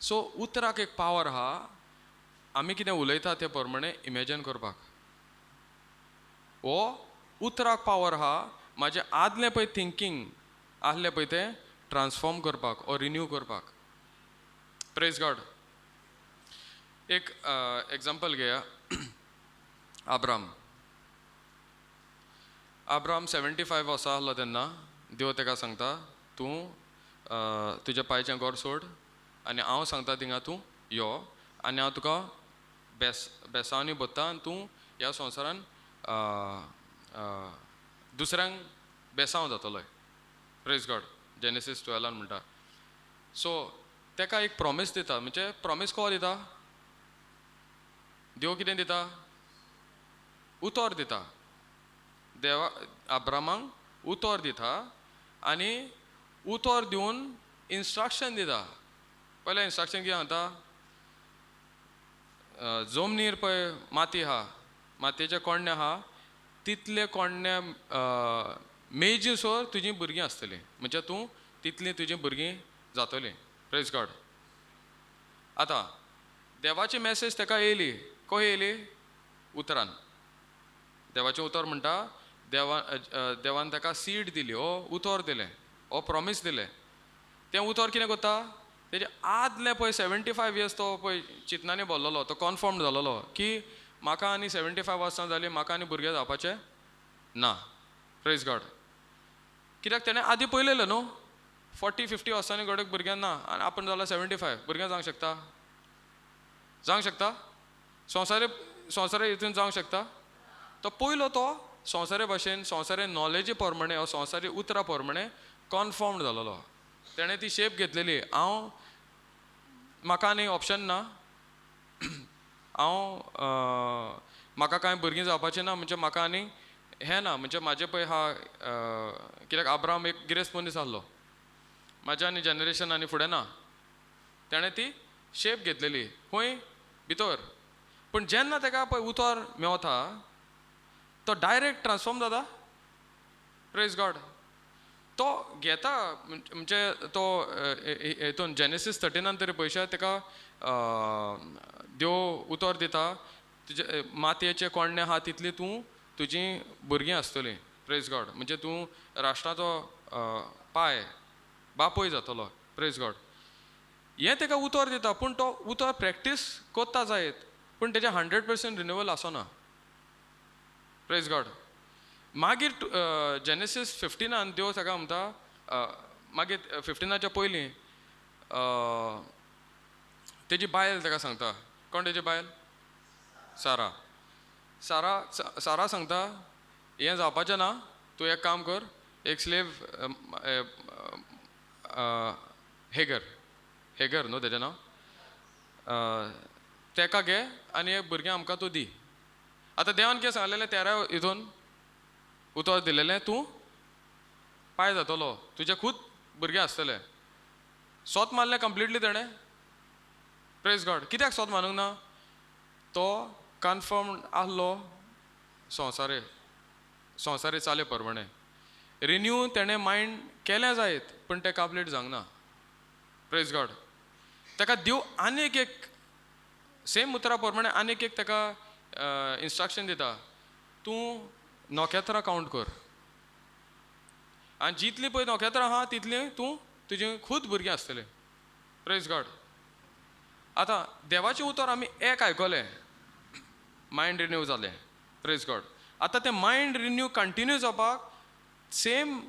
S1: सो उतराक एक पावर आहा, आमी कितें उलयता ते प्रमाणे इमेजन करपाक. हो उतराक पावर आहा म्हाजें आदलें पळय थिंकींग आहलें पळय तें ट्रान्सफॉर्म करपाक ओ रिन्यू करपाक. प्रेज गॉड. एक एग्जाम्पल घेया, आब्राम. आब्राम 75 वर्सां आहलो तेन्ना देव ताका सांगता, तूं तुज्या पायचें घर सोड आनी हांव सांगता थिंगा तूं यो आनी हांव तुका बेस बेसांनी भरता आनी तूं ह्या संवसारान दुसऱ्यांक बेसांव जातलो. प्रेज गॉड. जेनेसीस 12 म्हणटा. सो ताका एक प्रॉमीस दिता. म्हणजे प्रॉमीस को दिता देव? कितें दिता? उतर दिता. देवा आब्रामाक उतर दिता आनी उतर दिवन इन्स्ट्रक्शन दिता. पयलें इन्स्ट्रक्शन कितें सांगता? जमनीर पळय माती आहा, मातयेचे कोंडे आहा, तितले कोंडे मेजसर तुजीं भुरगीं आसतलीं, म्हणजे तूं तितलीं तुजीं भुरगीं जातलीं. प्रेज गॉड. आतां देवाची मॅसेज ताका येयली. खंय येयली? उतरान. देवाचें उतर म्हणटा, देवान ताका सीड दिली, ओ उतर दिलें, ओ प्रॉमीस दिलें. तें उतर कितें करता? तेजे आदलें पळय 75 इयर्स तो पळय चिंतनांनी भरलेलो, तो कन्फर्म जालोलो की म्हाका आनी 75 वर्सां जालीं, म्हाका आनी भुरगें जावपाचें ना. प्रेज गॉड. कित्याक तेणें आदीं पळयलेलें न्हू, 40-50 वर्सांनी घोडेक भुरग्यां ना आनी आपूण जाला 75, भुरगें जावंक शकता? जावंक शकता? संवसारे संवसारे हितून जावंक शकता? तो पयलो तो संवसारे भाशेन, संवसारे नॉलेजी प्रमाणे, संवसारी उतरां प्रमाणे कन्फर्म जालोलो. तेणें ती शेप घेतलेली, हांव म्हाका आनी ऑप्शन ना, हांव म्हाका कांय भुरगीं जावपाचें ना, म्हणजे म्हाका आनी हें ना, म्हणजे म्हाजें पळय आहा, कित्याक आब्राम एक गिरेस्त मनीस आहलो, म्हाजें आनी जनरेशन आनी फुडें ना. तेणें ती शेप घेतलेली खंय भितर. पूण जेन्ना ताका पळय उतर मेवता, तो डायरेक्ट ट्रान्सफॉर्म जाता. प्रेज गॉड. तो घेता, म्हणजे तो हितून जेनेसीस 13 तरी पळयशात, ताका देव उतर दिता, तुजे मातयेचे कोंडे आहा तितली तूं तुजी भुरगीं आसतलीं. प्रेज गॉड. म्हणजे तूं राष्ट्राचो पाय बापूय जातलो. प्रेज गॉड. हें ताका उतर दिता, पूण तो उतर प्रॅक्टीस करता जायत, पूण तेजें 100% रिन्युअल आसना. प्रेज गॉड. मागीर जेनेसीस 15 देव ताका म्हणटा, मागीर 15च्या पयलीं तेजी बायल ताका सांगता. कोण तेजी बायल? सारा. सारा, सारा सांगता, हें जावपाचें ना, तूं एक काम कर, एक स्लेव हेगर, हेगर न्हू तेजें नांव, तेका घे आनी एक भुरगें आमकां तूं दी. आतां देवान कितें सांगलेलें? तेरा हितून उतर दिलेलें, तूं पाय जातलो, तुजें खूद भुरगें आसतलें. सोत मारलें कंप्लिटली तेणें. प्रेज गॉड. कित्याक सोत मारूंक ना? तो कन्फर्म आहलो संवसारे संवसारे चाले प्रमाणे. रिन्यू तेणें मायंड केलें जायत, पूण तें कंप्लीट जावंक ना. प्रेज गॉड. ताका देव आनीक एक सेम उतरा प्रमाणे आनीक एक ताका इन्स्ट्रक्शन दिता, तूं नखेत्रां कावंट कर आनी जितलीं पळय नखेत्रां आहा तितलीं तूं तुजी खूद भुरगीं आसतलीं. प्रेज गॉड. आतां देवाचें उतर आमी एक आयकलें, मायंड रिन्यू जालें. प्रेज गॉड. आतां तें मायंड रिन्यू कंटिन्यू जावपाक सेम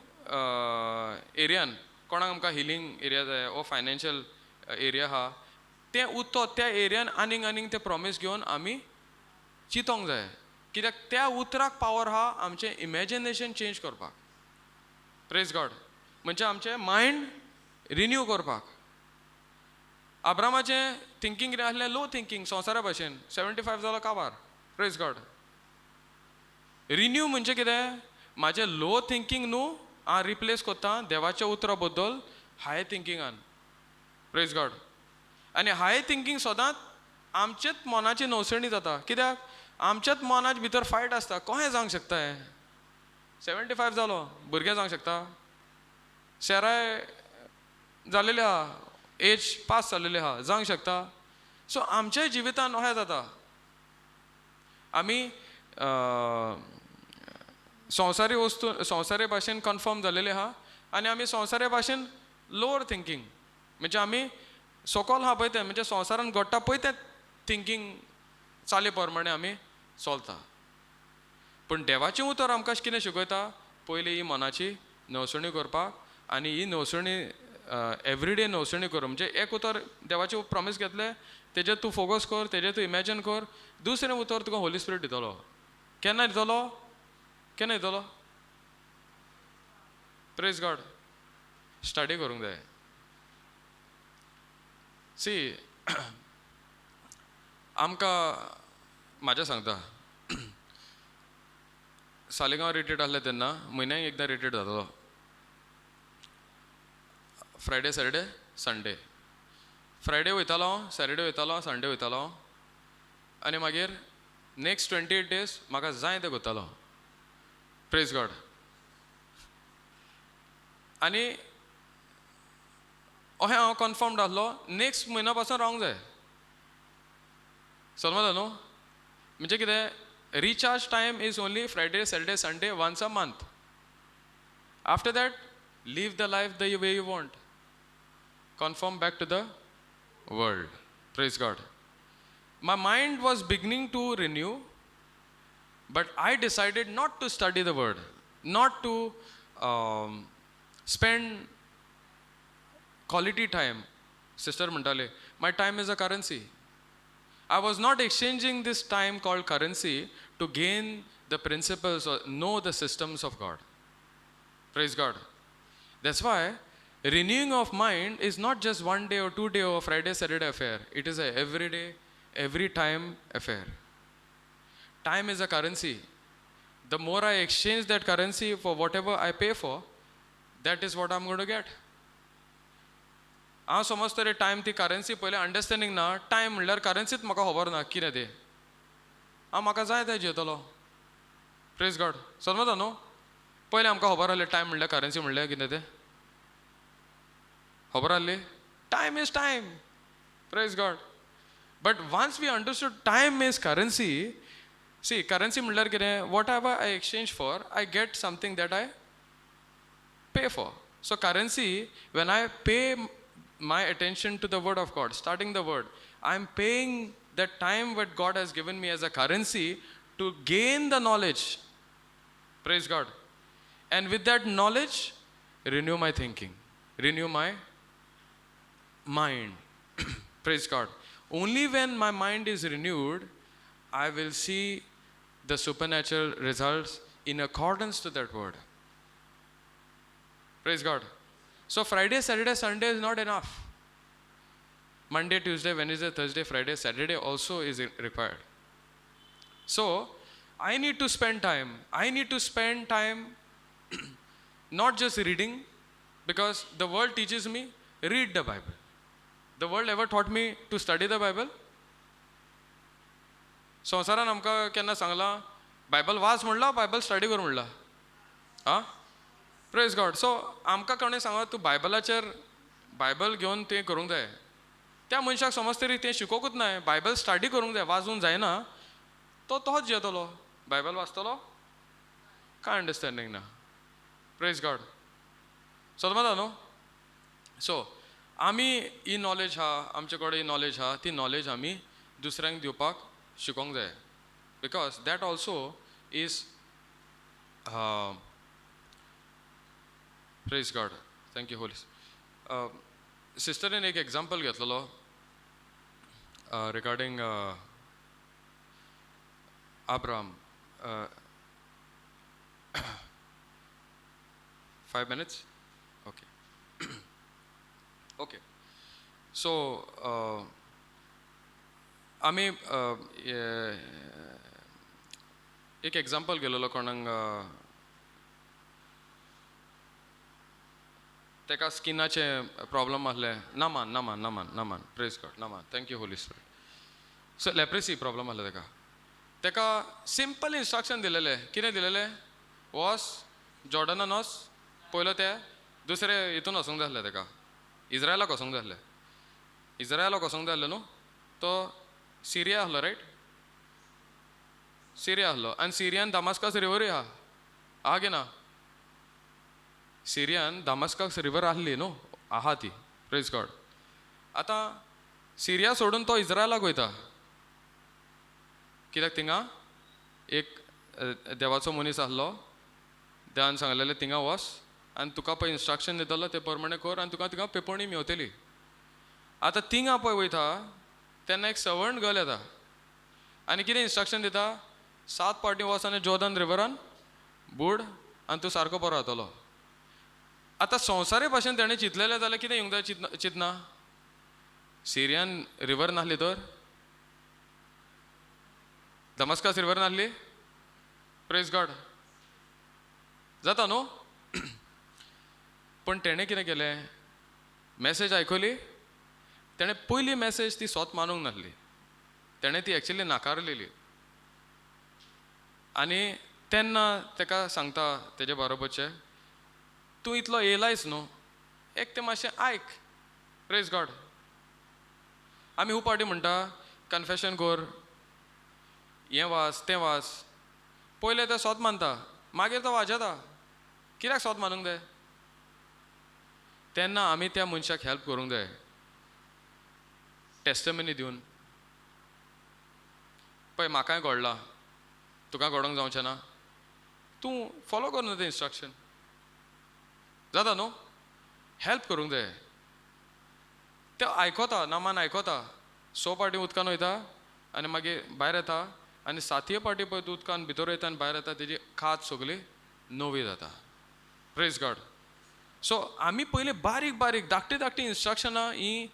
S1: एरियान कोणाक आमकां हिलींग एरिया जाय वो फायनान्शियल एरिया आहा, तें उतर त्या एरियान आनीक आनीक तें प्रॉमीस घेवन आमी चिंतोंक जाय, कित्याक त्या उतराक पावर आहा आमचें इमेजिनेशन चेंज करपाक. प्रेज गॉड. म्हणजे आमचें मायंड रिन्यू करपाक. आब्रामाचें थिंकींग कितें आसलें? लो थिंकींग, संवसारा भाशेन. 75 जालो काबार. प्रेज गॉड. रिन्यू म्हणजे कितें? म्हाजें लो थिंकींग न्हू हांव रिप्लेस करता देवाच्या उतरा बद्दल हाय थिंकिंगान. Praise God. आनी हाय थिंकींग सदांच आमचेच मनाची नवसणी जाता. कित्याक आमच्याच मनाच्या भितर फायट आसता. कशें जावंक शकता हें? 75 जालो, भुरगें जावंक शकता? शेराय जालेले आहा, एज पास जालेले आहा, जावंक शकता? सो आमच्याय जिवितान अशें जाता. आमी संवसारी वस्तू संवसारी भाशेन कन्फर्म जालेले आहा आनी आमी संवसारी भाशेन लोवर थिंकींग, म्हणजे आमी सोकोल आहा पळय तें, म्हणजे संवसारान घडटा पळय तें थिंकींग चाली प्रमाणे आमी चलता. पूण देवाचें उतर आमकां कितें शिकयता? पयलीं ही मनाची नवसणी करपाक आनी ही नवसणी एवरीडे नवसणी कर. म्हणजे एक उतर देवाचें प्रॉमीस घेतलें तेजेर तूं फोकस कर, तेजेर तूं इमेजीन कर. दुसरें उतर तुका होली स्पिरीट दितलो. केन्ना दितलो? केन्ना दितलो? Praise God. Study करूंक जाय. सी, आमकां म्हाजें सांगता, सालिगांव रिट्रीट आसलें तेन्ना म्हयन्याक एकदां रिट्रीट जातालो, फ्रायडे सॅटरडे संडे. फ्रायडे वयतालो, सॅटरडे वयतालो, संडे वयतालो आनी मागीर नेक्स्ट 28 डेज म्हाका जाय तें करतालो. Praise God. आनी अशें हांव कन्फर्म्ड आसलो नेक्स्ट म्हयन्या पासून रावंक जाय. समजता न्हू? म्हणजे कितें, recharge time is only Friday Saturday Sunday once a month. After that live the life the way you want, conform back to the world. Praise God. My mind was beginning to renew, but I decided not to study the word, not to spend quality time. Sister म्हणटाले, my time is a currency. I was not exchanging this time called currency to gain the principles or know the systems of God. Praise God. That's why renewing of mind is not just one day or 2 day or Friday, Saturday affair. It is a everyday, every time affair. Time is a currency. The more I exchange that currency for whatever I pay for, that is what I'm going to get. हांव समजता रे टायम ती करन्सी पयलें अंडरस्टँडींग ना. टायम म्हणल्यार करन्सीच म्हाका खबर ना कितें तें. हांव म्हाका जाय तें जियेतलो. Praise God. समजता न्हू? पयलें आमकां खबर आहलें टायम म्हणल्यार करन्सी म्हणल्यार कितें तें खबर आहली. Time is time. Praise God. But once we understood time is currency, see currency म्हणल्यार कितें, whatever I exchange for I get something that I pay for. So currency, when I pay my attention to the word of God, starting the word, I am paying that time what God has given me as a currency to gain the knowledge. Praise God. And with that knowledge, renew my thinking, renew my mind. Praise God. Only when my mind is renewed, I will see the supernatural results in accordance to that word. Praise God. So Friday, Saturday, Sunday is not enough. Monday, Tuesday, Wednesday, Thursday, Friday, Saturday also is required. So I need to spend time. I need to spend time not just reading, because the world teaches me, read the Bible. The world ever taught me to study the Bible? संवसारान आमकां केन्ना सांगलां बायबल वाच म्हणलां, बायबल स्टडी कर म्हणलां? आं, प्रेज गॉड. सो आमकां कोणें सांगलां तूं बायबलाचेर बायबल घेवन तें करूंक जाय. त्या मनशाक समज तरी तें शिकोवकूच ना, बायबल स्टडी करूंक जाय, वाजूंक जायना, तो तोच जियेतलो. बायबल वाचतलो कांय अंडरस्टँडींग ना. Praise God. समजता न्हू? सो आमी ही नॉलेज आहा, आमचे कडेन ही नॉलेज आहा, ती नॉलेज आमी दुसऱ्यांक दिवपाक शिकोंक जाय. Because that also is praise God. Thank you Holy. सिस्टरीन एक एग्जाम्पल घेतलेलो regarding Abraham. 5 minutes? Okay. Okay. So आमी एक एग्जाम्पल गेलेलो कोणाक, ताका स्किनाचे प्रॉब्लम आसले. Naaman, Naaman, Naaman, Naaman. Praise God. Naaman. Thank you, Holy Spirit. So leprosy problem आसलो ताका. ताका सिंपल इन्स्ट्रक्शन दिलेलें. कितें दिलेलें? वोस जॉर्डनान वोस पयलो, ते दुसरे हितून वचूंक जाय आसलें ताका, इज्रायलाक वचूंक जाय आसलें. इज्रायलाक वचूंक जाय आसलें न्हू. तो सिरिया आसलो, रायट? सिरिया आसलो आनी सिरियान दामास्कस रिवरूय आहा. आहा की ना? सिरियान दामास्कस रिवर आहली न्हू? आहा ती. प्रेज गॉड. आतां सिरिया सोडून तो इज्रायलाक वयता. कित्याक? थिंगा एक देवाचो मनीस आहलो. देवान सांगलेलें, थिंगा वच आनी तुका पळय इन्स्ट्रक्शन दितलो, ते प्रमाणे कर आनी तुका थिंगा पेपणी मेवतली. आतां थिंगा पळय वयता तेन्ना एक सर्वंट गर्ल येता आनी कितें इन्स्ट्रक्शन दिता? सात पावटी वच आनी जोर्दन रिवरान बूड आनी तूं सारको बरो जातलो. आतां संवसारी भाशेन तेणें चिंतलेलें जाल्यार कितें येवंक जाय चिंतना? सिरियान रिवर नासली तर? दमस्कस रिवर नासली? प्रेज गॉड. जाता न्हू? पण तेणें कितें केलें? मॅसेज आयकली तेणें. पयली मॅसेज ती सोत मानूंक नासली. तेणें ती एक्चुली नाकारलेली. आनी तेन्ना ताका सांगता तेजे बरोबरचे, तूं इतलो येयलायच न्हू, एक तें मातशें आयक. प्रेज गॉड. आमी खूब फावटी म्हणटा, कन्फेशन कर, हें वाच, तें वाच. पयलें तें सोत मानता, मागीर तो वाजेता. कित्याक सोत मानूंक जाय? तेन्ना आमी त्या मनशाक हेल्प करूंक जाय टेस्टमनी दिवन. पळय, म्हाकाय घडलां, तुका घडोवंक जावचें ना? तूं फॉलो कर न्हू तें इन्स्ट्रक्शन. जाता न्हू? हेल्प करूंक जाय. ते आयकोता, नामान आयकोता. स पाटी उदकान वयता आनी मागीर भायर येता आनी सातये पाटी पळय तूं उदकान भितर वयता आनी भायर येता, तेजी कात सगळी नवी जाता. प्रेज गॉड. सो आमी पयलीं बारीक बारीक, धाकटी धाकटी इन्स्ट्रक्शनां ही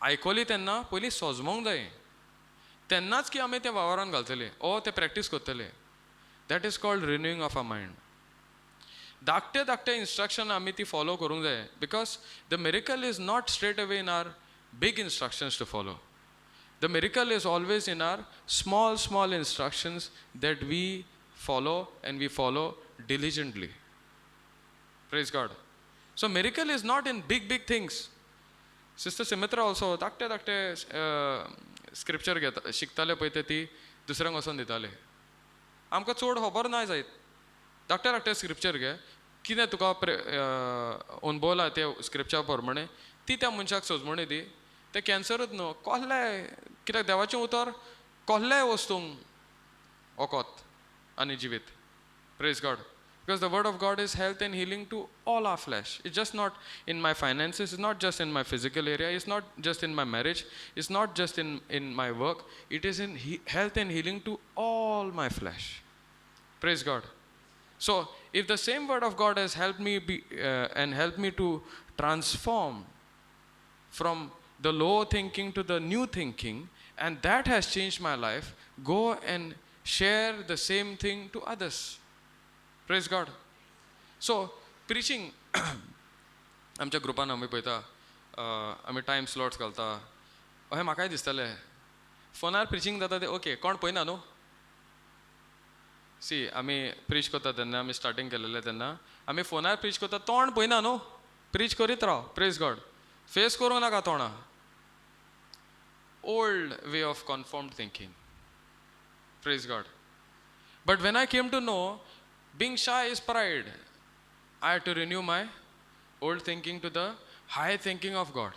S1: आयकली तेन्ना पयलीं सोजमोंक जाय. तेन्नाच की आमी तें वावरान घालतले ओ ते प्रॅक्टीस करतले. That is called renewing of a mind. धाकटे धाकटे इन्स्ट्रक्शन आमी ती फॉलो करूंक जाय, because the miracle is not straight away in our big instructions to follow. The miracle is always in our small small instructions that we follow, and we follow diligently. Praise God. So miracle is not in big big things. Sister Sumitra also धाकटे धाकटे स्क्रिप्चर घेता, शिकताले पळय, ते ती दुसऱ्यांक वचोन दिताले. आमकां चड खबर ना जायत. धाकटे धाकटे स्क्रिप्चर घे, कितें तुका अणभवलां ते स्क्रिप्चर प्रमाणे ती त्या मनशाक सजमणी दी. तें कॅन्सरूच न्हू, कसलेंय. कित्याक देवाचें उतर कसल्याय वस्तूंक वखद आनी जिवीत. Praise God. Because the word of God is health and healing to all our flesh. It's just not in my finances, it's not just in my physical area, it's not just in my marriage, it's not just in my work, it is in health and healing to all my flesh. Praise God. So, if the same word of God has helped me be, and helped me to transform from the low thinking to the new thinking, and that has changed my life, go and share the same thing to others. Praise God. So, preaching, आमच्या ग्रुपान आमी पळयता, आमी टायम स्लॉट्स घालता. अशें म्हाकाय दिसतालें, फोनार प्रिचींग जाता तें ओके, कोण पळयना न्हू. सी, आमी प्रीच करता तेन्ना, आमी स्टार्टींग केलेलें तेन्ना, आमी फोनार प्रीच करता, तोंड पळयना न्हू, प्रीच करीत राव. प्रेज गॉड. फेस करूंक नाका तोंडा. Old way of conformed thinking. Praise God. But when I came to know being shy is pride, I had to renew my old thinking to the high thinking of God.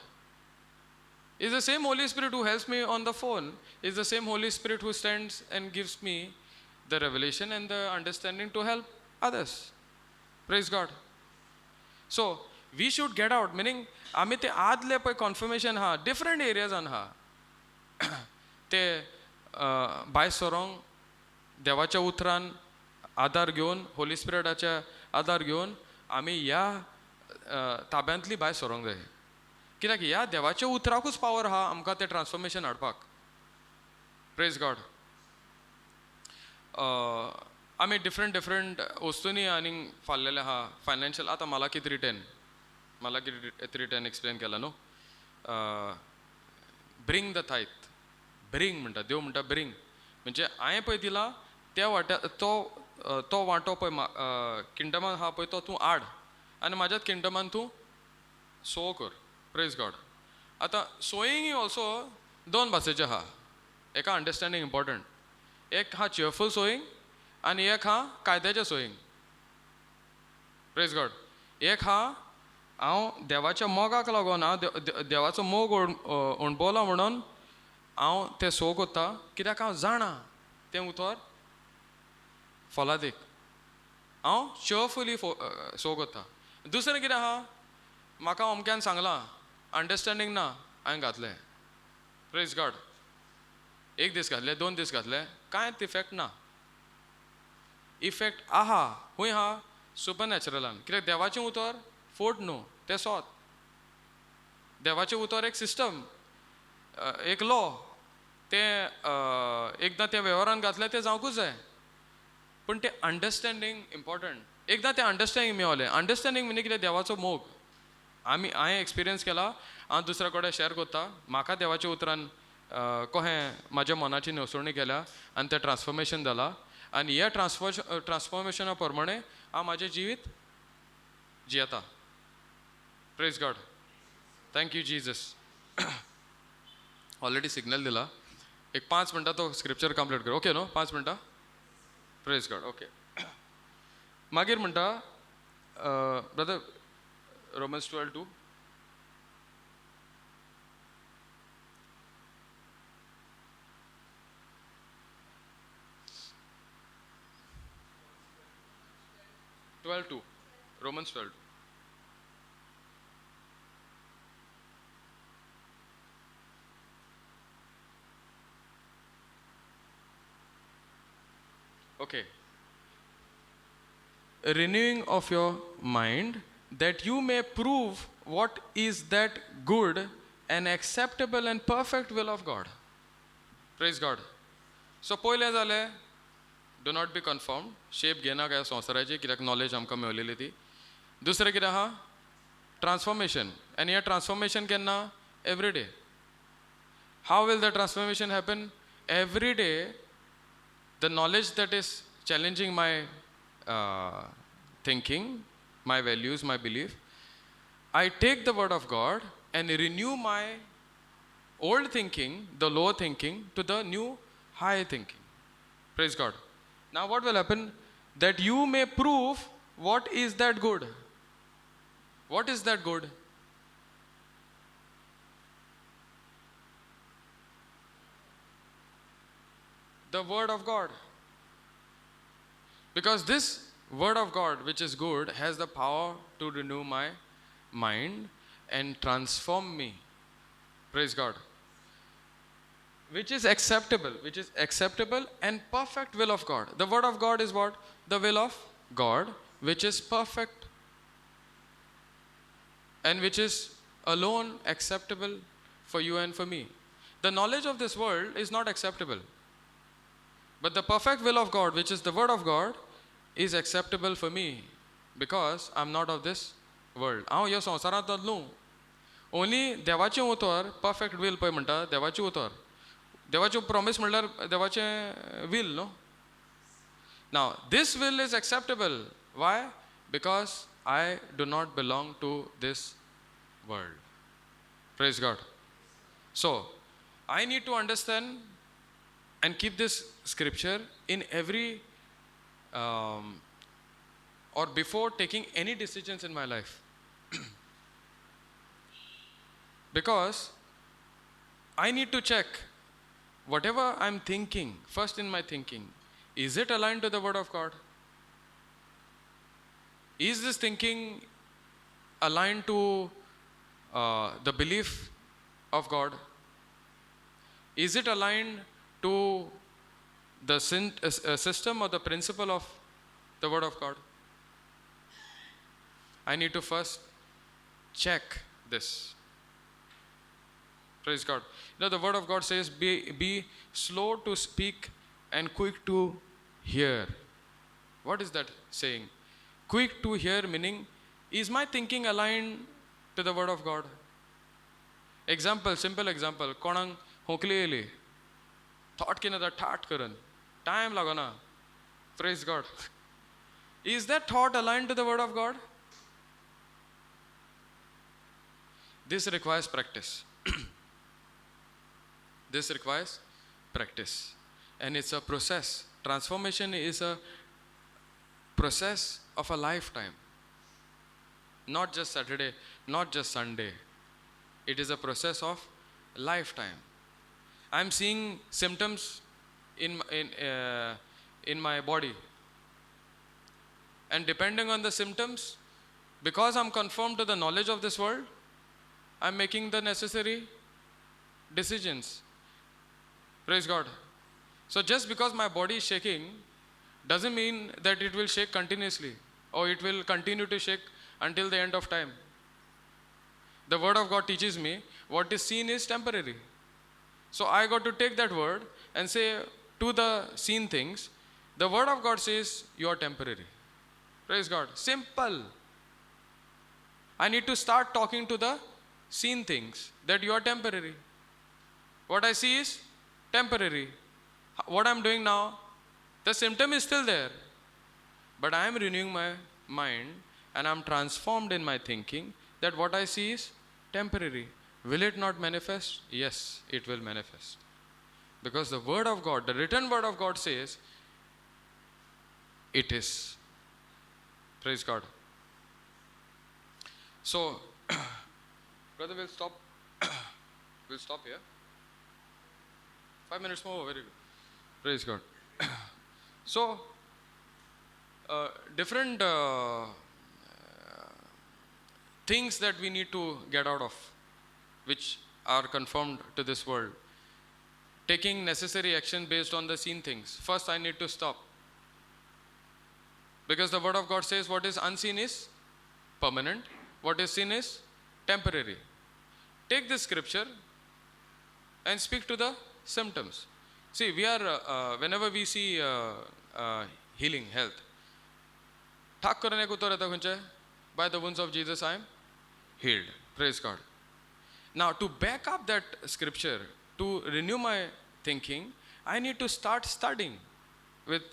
S1: It's the same Holy Spirit who helps me on the phone. It's the same Holy Spirit who stands and gives me the revelation and the understanding to help others. Praise God. So we should get out, meaning आमी ते आदले पळय कॉन्फर्मेशन आहा, डिफरंट एरियाजान आहा, ते भायर सरोंक देवाच्या उतरान आदार घेवन, होली स्पिरिटाच्या आदार घेवन आमी ह्या ताब्यांतली भायर सरोंक जाय. कित्याक ह्या देवाच्या उतराकूच पावर आहा आमकां तें ट्रान्सफॉर्मेशन हाडपाक. Praise God. आमी डिफरंट डिफरंट वस्तूंनी आनी फाल्लेले आहा. फायनान्शियल आतां Malachi 3:10, Malachi 3:10 explain केला न्हू. ब्रिंग the थायथ, ब्रिंग म्हणटा देव, म्हणटा ब्रिंग म्हणजे हांवें पळय दिला त्या वाट्या तो वांटो पळय किंगडमान आहा पळय तो तूं हाड आनी म्हाज्याच किंगडमान तूं सो कर. Praise God. आतां सोईंग ऑल्सो दोन भाशेचें आहा. एका अंडरस्टँडींग इम्पॉर्टंट, एक आहा चियरफूल सोईंग आनी एक आहा कायद्याचें सोईंग. Praise God. एक आहा हांव देवाच्या मोगाक लागून, हांव देवाचो मोग अणभवला म्हणून हांव तें सो कोत्ता, कित्याक हांव जाणा तें उतर फलादीक, हांव चियरफुली सो कोत्ता. दुसरें कितें आहा, म्हाका अमक्यान सांगलां, अंडरस्टँडींग ना, हांवें घातलें. Praise God. एक दीस घातले, 2 दीस घातले, कांयच इफेक्ट ना. इफेक्ट आहा खूंय आहा, सुपर नॅचरलान. कित्याक देवाचें उतर फोट न्हू, तें सोत. देवाचें उतर एक सिस्टम, एक लॉ, तें एकदां तें वेव्हारान घातलें तें जावंकूच जाय. पूण तें अंडरस्टँडींग इम्पॉर्टंट. एकदां तें अंडरस्टँडींग मेवलें, अंडरस्टँडींग म्हणजे कितें, देवाचो मोग आमी हांवें एक्सपिरियन्स केला, हांव दुसऱ्या कडेन शेअर करता. म्हाका देवाच्या उतरान कहें म्हाज्या मनाची न्हवसोवणी केल्या आनी तें ट्रान्सफॉर्मेशन जालां आनी ह्या ट्रान्सफॉर्मेशना प्रमाणे हांव म्हाजें जिवीत जियेता. Praise God. Thank you Jesus. Already signal दिला. एक 5 मिनटां तो स्क्रिप्चर कंप्लीट कर. ओके न्हू, 5 मिनटां. Praise God. Okay. मागीर म्हणटा brother Romans 12:2. Romans 12:2. Okay. Renewing of your mind, that you may prove what is that good and acceptable and perfect will of God. Praise God. So पयलें जालें, do not be conformed, shape घेना काय संवसाराची, कित्याक नॉलेज आमकां मेवलेली ती. दुसरें कितें आहा, ट्रान्सफॉर्मेशन. आनी हें ट्रान्सफॉर्मेशन केन्ना, every day. How will the transformation happen? Every day the knowledge that is challenging my thinking, my values, my belief, I take the word of God and renew my old thinking, the low thinking, to the new high thinking. Praise God. Now what will happen? That you may prove what is that good. What is that good? The word of God. Because this word of God, which is good, has the power to renew my mind and transform me. Praise God. Which is acceptable, which is acceptable and perfect will of God. The word of God is what? The will of God, which is perfect and which is alone acceptable for you and for me. The knowledge of this world is not acceptable. But the perfect will of God, which is the word of God, is acceptable for me because I'm not of this world. हांव ह्या संवसारांत न्हू. Only देवाचें उतर, perfect will पळय म्हणटा, देवाचें उतर, देवाचें promise म्हणल्यार देवाचें will न्हू. Now this will is acceptable. Why? Because I do not belong to this world. Praise God. So I need to understand and keep this scripture in every or before taking any decisions in my life. Because I need to check whatever I'm thinking, first in my thinking, is it aligned to the word of God? Is this thinking aligned to the belief of God? Is it aligned to the system or the principle of the word of God? I need to first check this. Praise God. You know, the word of God says, be slow to speak and quick to hear. What is that saying? Quick to hear meaning, is my thinking aligned to the word of God? Example, simple example, कोणाक खोंकली येयली, थॉट कितें जाता ठाट करून, टायम लागना. Praise God. Is that thought aligned to the word of God? This requires practice. This requires practice. And it's a process. Transformation is a process of a lifetime. Not just Saturday, not just Sunday. It is a process of lifetime. I'm seeing symptoms in my body. And depending on the symptoms, because I'm conformed to the knowledge of this world, I'm making the necessary decisions. Praise God. So just because my body is shaking doesn't mean that it will shake continuously or it will continue to shake until the end of time. The word of God teaches me what is seen is temporary. So I got to take that word and say to the seen things, the word of God says you are temporary. Praise God. Simple. I need to start talking to the seen things that you are temporary. What I see is temporary. What I'm doing now, the symptom is still there. But I am renewing my mind and I'm transformed in my thinking that what I see is temporary. Will it not manifest? Yes, it will manifest. Because the word of God, the written word of God says, it is. Praise God. So, brother, we'll stop. We'll stop here. 5 minutes more, very good. Praise God. So, different things that we need to get out of, which are conformed to this world. Taking necessary action based on the seen things. First, I need to stop. Because the word of God says what is unseen is permanent, what is seen is temporary. Take this scripture and speak to the symptoms. See, we are, whenever we see healing, health, by the wounds of Jesus I am healed. Praise God. Now, to back up that scripture, to renew my thinking, I need to start studying with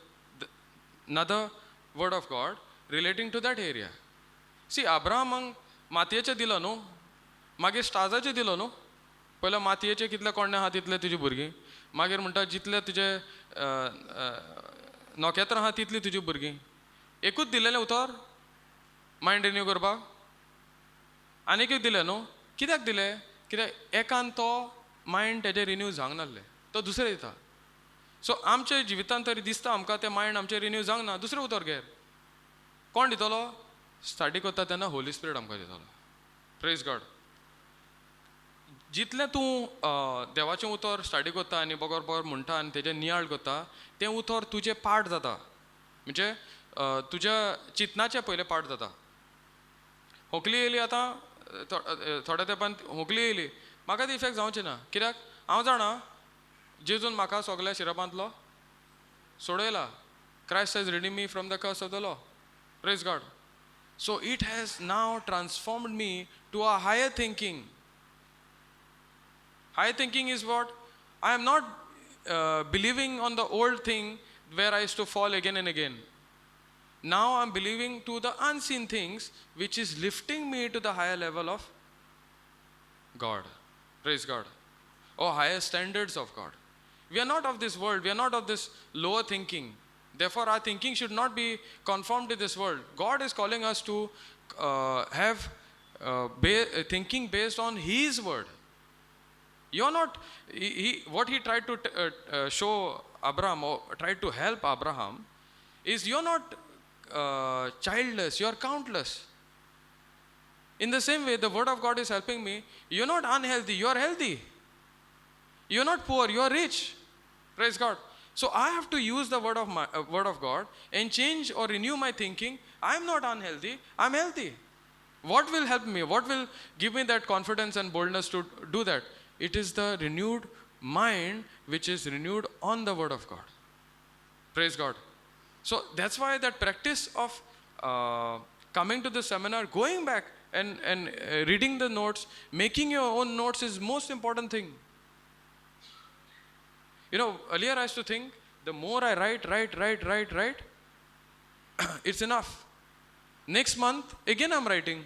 S1: another word of God relating to that area. See, Abrahamank मातयेचें दिलो न्हू, मागीर स्टार्साचें दिलो न्हू. पयलें मातयेचें कितले कोण्णे आहा तितले तुजी भुरगीं, मागीर म्हणटा जितले तुजे नखेत्रां आहा तितलीं तुजी भुरगीं. एकूच दिलेलें उतर मायंड रिन्यू करपाक, आनीक एक दिलें न्हू. कित्याक दिलें? कित्याक एकान तो मायंड तेजें रिन्यू जावंक नासलें, तो दुसरें दिता. सो आमच्या जिवितांत तरी दिसता आमकां तें मायंड आमचें रिन्यू जावंक ना, दुसरें उतर घेर. कोण दितलो? स्टार्टी करता तेन्ना होली स्पिरिट आमकां दितलो. Praise God. जितलें तूं देवाचें उतर स्टाडी करता आनी बगर बगर म्हणटा आनी तेजें नियाळ करता, तें उतर तुजें पाठ जाता. म्हणजे तुज्या चिंतनाचें पयलें पाठ जाता. खोंकली येयली आतां थोड्या तेंपान खोंकली येयली, म्हाका ती इफेक्ट जावची ना. कित्याक? हांव जाणा जेजून म्हाका सगल्या शिरपांतलो सोडयला. Christ has redeemed me from the curse of the law. Praise God. So it has now transformed me to a higher thinking. Higher thinking is what? I am not believing on the old thing where I used to fall again and again. Now I am believing to the unseen things, which is lifting me to the higher level of God. Praise God. Or higher standards of God. We are not of this world. We are not of this lower thinking. Therefore, our thinking should not be conformed to this world. God is calling us to have thinking based on His word. You are not, what he tried to show Abraham or tried to help Abraham is you are not childless, you are countless. In the same way, the word of God is helping me. You are not unhealthy, you are healthy. You are not poor, you are rich. Praise God. So I have to use the word of God and change or renew my thinking. I am not unhealthy, I am healthy. What will help me? What will give me that confidence and boldness to do that? It is the renewed mind which is renewed on the word of God. Praise God. So that's why that practice of coming to the seminar, going back and reading the notes, making your own notes is most important thing. You know, earlier I used to think the more I write, write, write, write, write, it's enough. Next month, again I'm writing.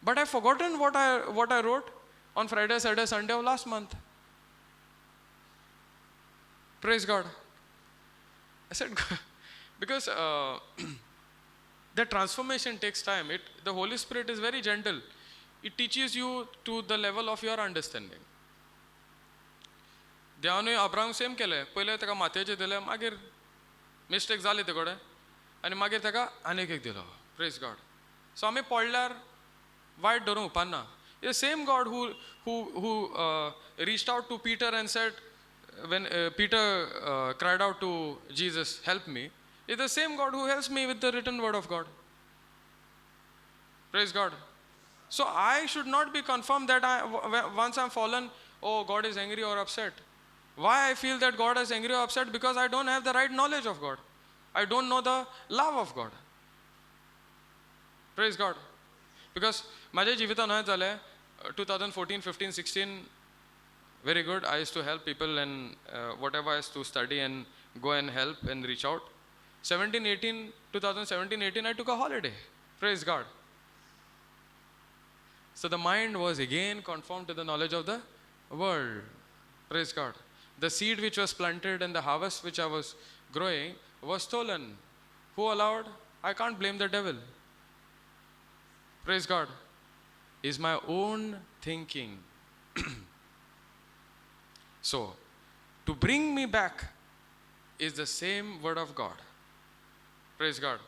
S1: But I've forgotten what I wrote on Friday, Saturday, Sunday of last month. Praise God. I said, because the transformation takes time. The Holy Spirit is very gentle. It teaches you to the level of your understanding. देवानूय अब्राहमाक सेम केलें. पयलें ताका मातयेचें दिलें, मागीर मिस्टेक जाली ते कडेन आनी मागीर ताका आनीक एक दिलो. Praise God. सो आमी पडल्यार वायट धरूंक उपाना. The same God who reached out to Peter and said, when Peter cried out to Jesus, help me, is the same God who helps me with the written word of God. Praise God. So I should not be confirmed that once I'm fallen, oh, God is angry or upset. Why I feel that God is angry or upset? Because I don't have the right knowledge of God. I don't know the love of God. Praise God. Because माझ्या जिवितान हय जालें, 2014, 15, 16, very good. I used to help people and whatever I used to study and go and help and reach out. 2017, 18, I took a holiday. Praise God. So the mind was again conformed to the knowledge of the world. Praise God. The seed which was planted and the harvest which I was growing was stolen. Who allowed? I can't blame the devil. Praise God. Is my own thinking. So, to bring me back is the same word of God. Praise God.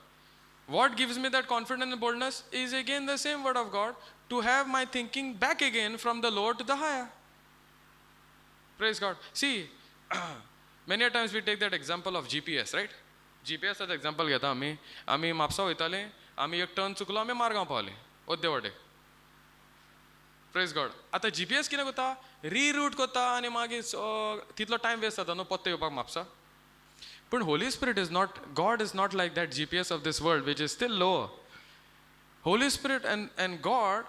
S1: What gives me that confidence and boldness is again the same word of God, to have my thinking back again from the lower to the higher. Praise God. See, many a times we take that example of GPS, right? GPS as example घेता आमी. आमी म्हापसा वयताले, आमी एक टर्न चुकलो, आमी मारगांव पावले ओद्दे वाटेक. Praise God. आतां GPS कितें करता? रिरूट करता आनी मागीर तितलो टायम वेस्ट जाता न्हू पत्तो येवपाक Mapusa. But Holy Spirit is not, God is not like that GPS of this world, which is still lower. Holy Spirit and God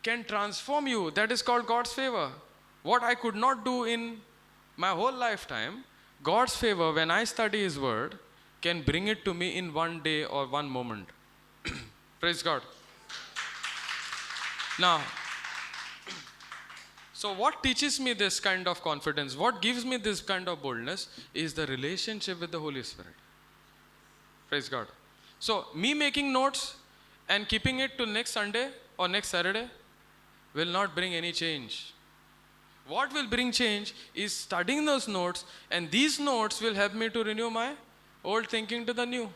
S1: can transform you. That is called God's favor. What I could not do in my whole lifetime, God's favor, when I study His word, can bring it to me in one day or one moment. Praise God. Now, so what teaches me this kind of confidence, what gives me this kind of boldness is the relationship with the Holy Spirit. Praise God. So me making notes and keeping it till next Sunday or next Saturday will not bring any change. What will bring change is studying those notes, and these notes will help me to renew my old thinking to the new,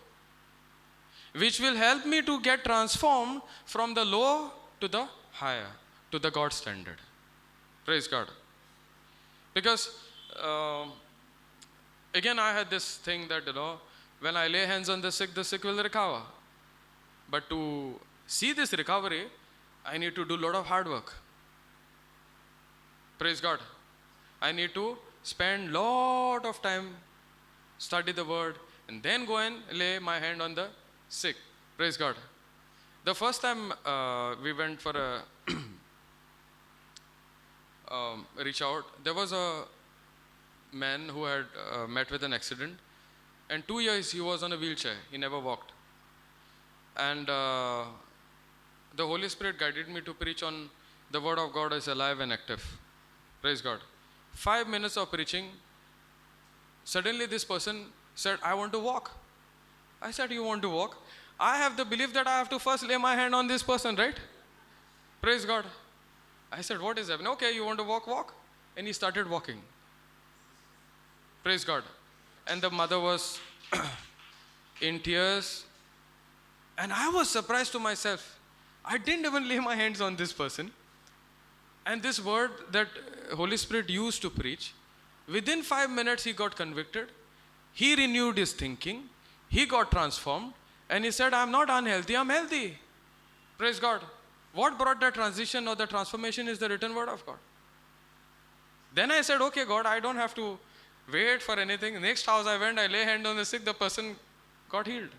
S1: which will help me to get transformed from the low to the higher, to the God standard. Praise God. Because again I had this thing that, you know, when I lay hands on the sick will recover. But to see this recovery, I need to do a lot of hard work. Praise God. I need to spend lot of time, study the word, and then go and lay my hand on the sick. Praise God. The first time we went for a reach out, there was a man who had met with an accident, and 2 years he was on a wheelchair. He never walked. And the Holy Spirit guided me to preach on the Word of God is alive and active. Praise God. 5 minutes of preaching, suddenly this person said, I want to walk. I said, you want to walk? I have the belief that I have to first lay my hand on this person, right? Praise God. I said, what is happening? Okay, you want to walk, walk. And he started walking. Praise God. And the mother was in tears. And I was surprised to myself. I didn't even lay my hands on this person. And this word that Holy Spirit used to preach, within 5 minutes he got convicted. He renewed his thinking. He got transformed. And he said, I'm not unhealthy, I'm healthy. Praise God. What brought that transition or the transformation is the written word of God. Then I said, okay, God, I don't have to wait for anything. Next house I went, I lay hand on the sick, the person Got healed.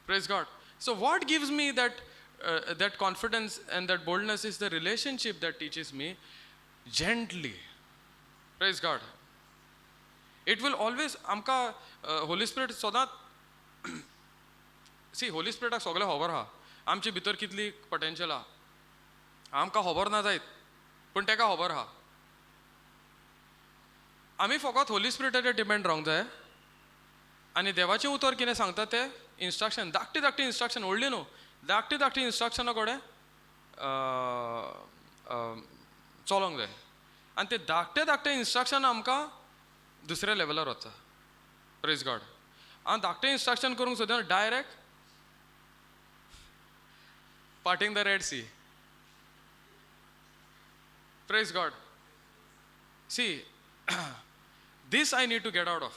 S1: Praise God. So what gives me that confidence and that boldness is the relationship that teaches me gently. Praise God. It will always, आमकां Holy Spirit सदांच, see, Holy Spirit सगळें खबर आहा, आमचे भितर कितली पोटेन्शियल आहा आमकां खबर ना जायत, पूण ताका खबर आहा. आमी फकत होली स्पिरिटाचेर डिपेंड रावंक जाय आनी देवाचें उतर कितें सांगता तें इन्स्ट्रक्शन, धाकटी धाकटी इन्स्ट्रक्शन, व्हडली न्हू, धाकटी धाकटी इन्स्ट्रक्शना कडेन चलोंक जाय. आनी ते धाकटे धाकटे इन्स्ट्रक्शन आमकां दुसऱ्या लेवलार वता. Praise God. हांव धाकटें इन्स्ट्रक्शन करूंक सोदना, direct parting the Red Sea. Praise God. See, this I need to get out of.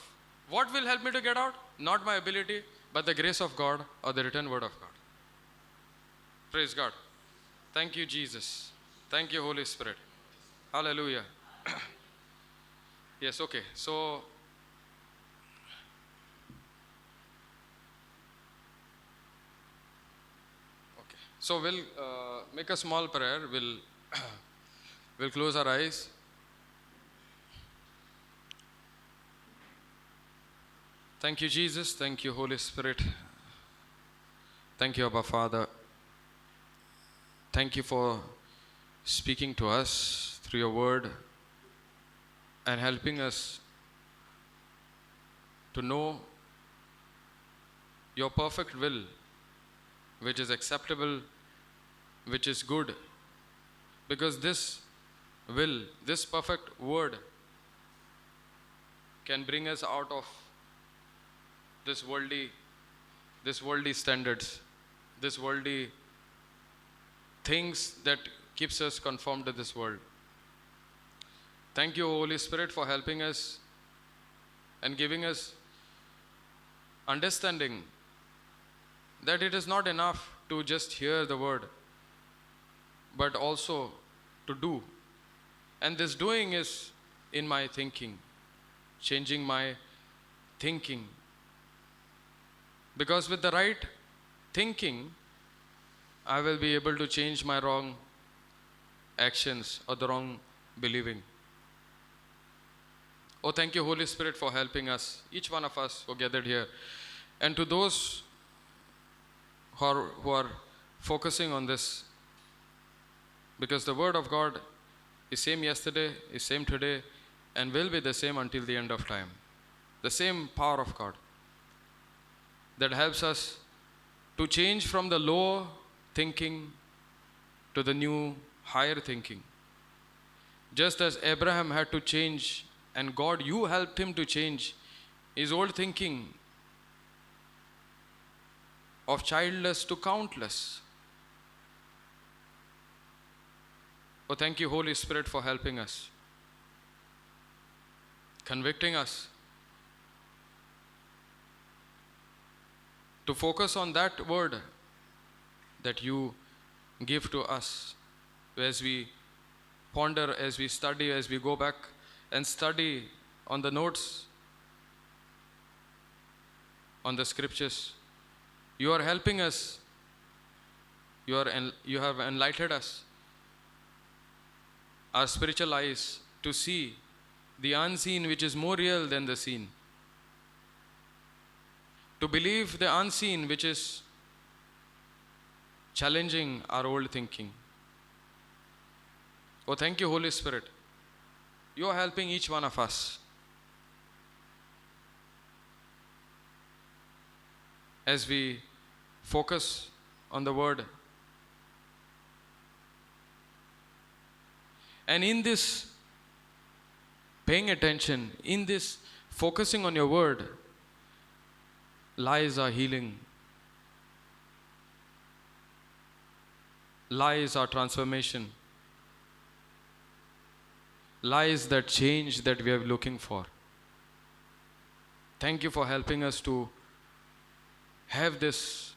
S1: What will help me to get out? Not my ability, but the grace of God or the written word of God. Praise God. Thank you, Jesus. Thank you, Holy Spirit. Hallelujah. Yes, okay. So, okay. So we'll make a small prayer. We'll close our eyes. Thank you, Jesus. Thank you, Holy Spirit. Thank you, Abba Father. Thank you for speaking to us through your word and helping us to know your perfect will, which is acceptable, which is good. Because this will, this perfect word can bring us out of this worldly standards, this worldly things that keeps us conformed to this world. Thank you, Holy Spirit, for helping us and giving us understanding that it is not enough to just hear the word, but also to do. And this doing is in my thinking, changing my thinking. Because with the right thinking, I will be able to change my wrong actions or the wrong believing. Oh, thank you, Holy Spirit, for helping us, each one of us who gathered here. And to those who are focusing on this, because the word of God is same yesterday, is same today, and will be the same until the end of time. The same power of God that helps us to change from the low thinking to the new higher thinking. Just as Abraham had to change, and God, you helped him to change his old thinking of childless to countless. Oh, thank you, Holy Spirit, for helping us, convicting us to focus on that word that you give to us as we ponder, as we study, as we go back and study on the notes, on the scriptures. You are helping us. You have enlightened us, our spiritual eyes, to see the unseen, which is more real than the seen. To believe the unseen, which is challenging our old thinking. Oh, thank you, Holy Spirit. You are helping each one of us as we focus on the word. And in this paying attention, in this focusing on your word, lies our healing, lies our transformation, lies that change that we are looking for. Thank you for helping us to have this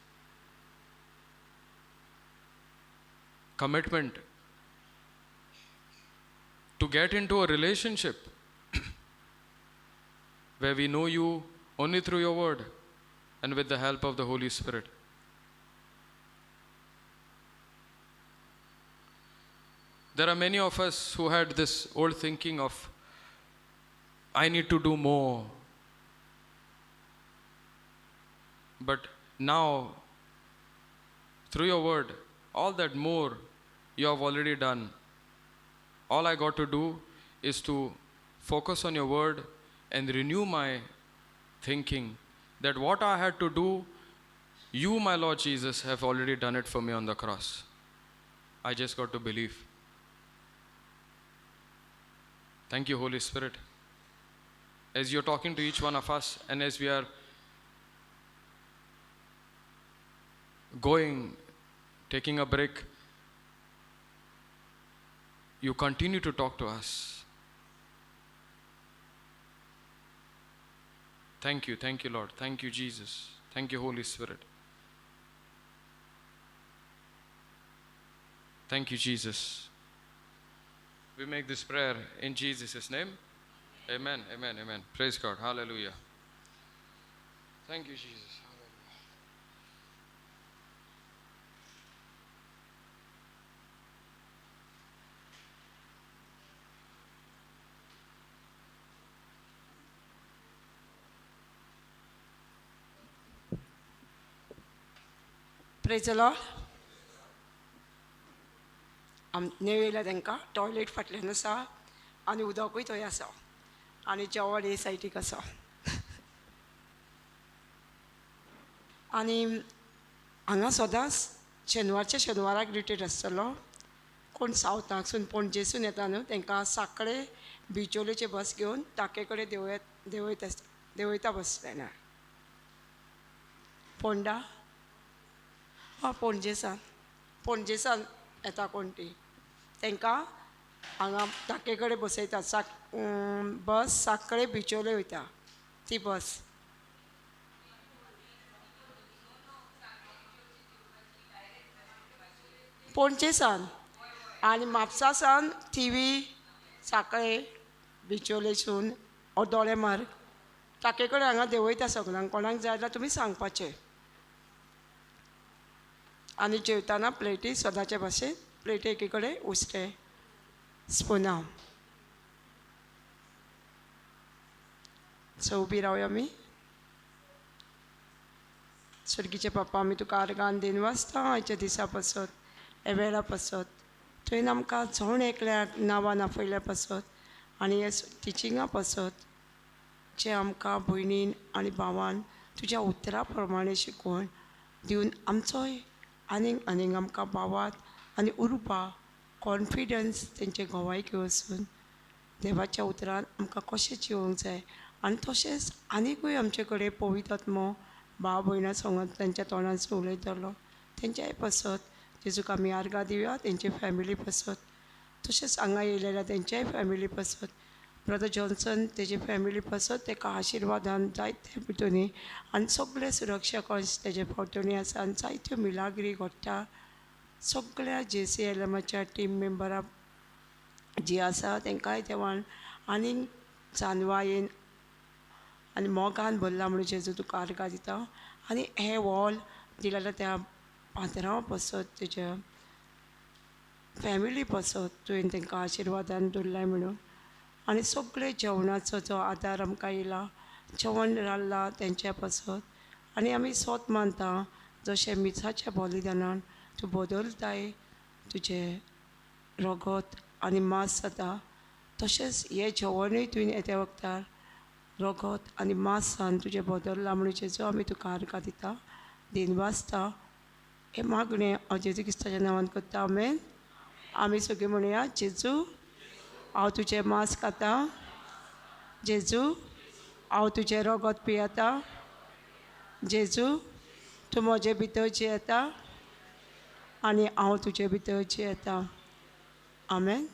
S1: commitment to get into a relationship where we know you only through your word. and with the help of the Holy Spirit. There are many of us who had this old thinking of, I need to do more. But now, through your word, all that more you have already done. All I got to do is to focus on your word and renew my thinking that what I had to do, you, my Lord Jesus, have already done it for me on the cross. I just got to believe. Thank you, Holy Spirit. As you're talking to each one of us and as we are going, taking a break, you continue to talk to us. Thank you, Lord. Thank you, Jesus. Thank you, Holy Spirit. Thank you, Jesus. We make this prayer in Jesus' name. Amen, amen, amen. Praise God. Hallelujah. Thank you, Jesus.
S2: Praise the Lord. नेव येयल्या तांकां टॉयलेट फाटल्यान आसा आनी उदकूय थंय आसा आनी जेवण हे सायडीक आसा. आनी हांगा सदांच शेनवारच्या शेनवाराक रिटेट आसतलो. कोण सावथाकसून पणजेसून येता न्हू तांकां साकळे बिचोलेचे बस घेवन टाके कडेन देंवयता देंवयता बस स्टँडार. फोंडा हय पणजेसान पणजेसान येता कोण ती तांकां हांगा टाके कडेन बसयता. बस साकळे बिचोले वयता ती बस. पणजेसान आनी म्हापसा सावन थिवी साकळे बिचोलेसून दोळे मार्ग टाके कडेन हांगा देंवयता सगळ्यांक. कोणाक जाय जाल्यार तुमी सांगपाचें. आनी जेवताना प्लेटी सदांचे भाशेन प्लेटी एकी कडेन उश्टें स्पुनां. सो उबी रावया आमी. स्वर्गीचे पापा, आमी तुका आर्गान दिन वाचता आयच्या दिसा पासत, हे वेळा पासत. तुवें आमकां जण एकल्याक नांवान आपयल्या पासत आनी हे टिचिंगा पासत जे आमकां भयणीन आनी भावान तुज्या उतरा प्रमाणे शिकोवन दिवन आमचोय आनीक आनीक आमकां भावात आनी उर्बा कॉन्फिडन्स तेंचे गोवायक वचून देवाच्या उतरान आमकां कशें जिवंक जाय. आनी तशेंच आनीकूय आमचे कडेन पवित्र आत्मो भाव भयणां संगत तेंच्या तोंडांसून उलयतलो तेंच्याय पासत जेजूक आमी आर्गां दिवया. तेंचे फॅमिली पासत तशेंच हांगा येयलेल्या तेंच्याय फॅमिली पासत, ब्रदर जॉन्सन तेजे फॅमिली पासत तेका आशिर्वादान जायते भितूनी आनी सगळे सुरक्षा कॉन्स तेजे भोंवतणी आसा आनी जायत्यो मिलाग्री घडटा. सगळ्या जे सी एल एमाच्या टीम मेंबरां जी आसा तेंकांय देवान आनीक जानवायेन आनी मोगान भरला म्हणून जेजू तुका आर्गां दिता. आनी हें वॉल दिलेल्या त्या पात्रांव पासत तेज्या फॅमिली पासत तुवें तेंकां आशिर्वादान दवरलाय म्हणून. आनी सगळे जेवणाचो जो आदार आमकां येयला जेवण रांदलां तेंच्या पासत. आनी आमी सोत मानता जशें मिसाच्या बलिदानान तूं बदलताय तुजें रगत आनी मांस जाता तशेंच हें जेवणूय तुवें येत्या वखदार रगत आनी मांसान तुजें बदल्लां म्हणून जेजू आमी तुका आर्गां दिता दिन वाचता. हें मागणें हांव जेजू क्रिस्ताच्या नांवान करता. आमेन. आमी सगळीं म्हणया, जेजू हांव तुजें मांस खाता, जेजू हांव तुजें रगत पियेता, जेजू तूं म्हजे भितर जियेता आनी हांव तुजे भितर जियेता. आमेन.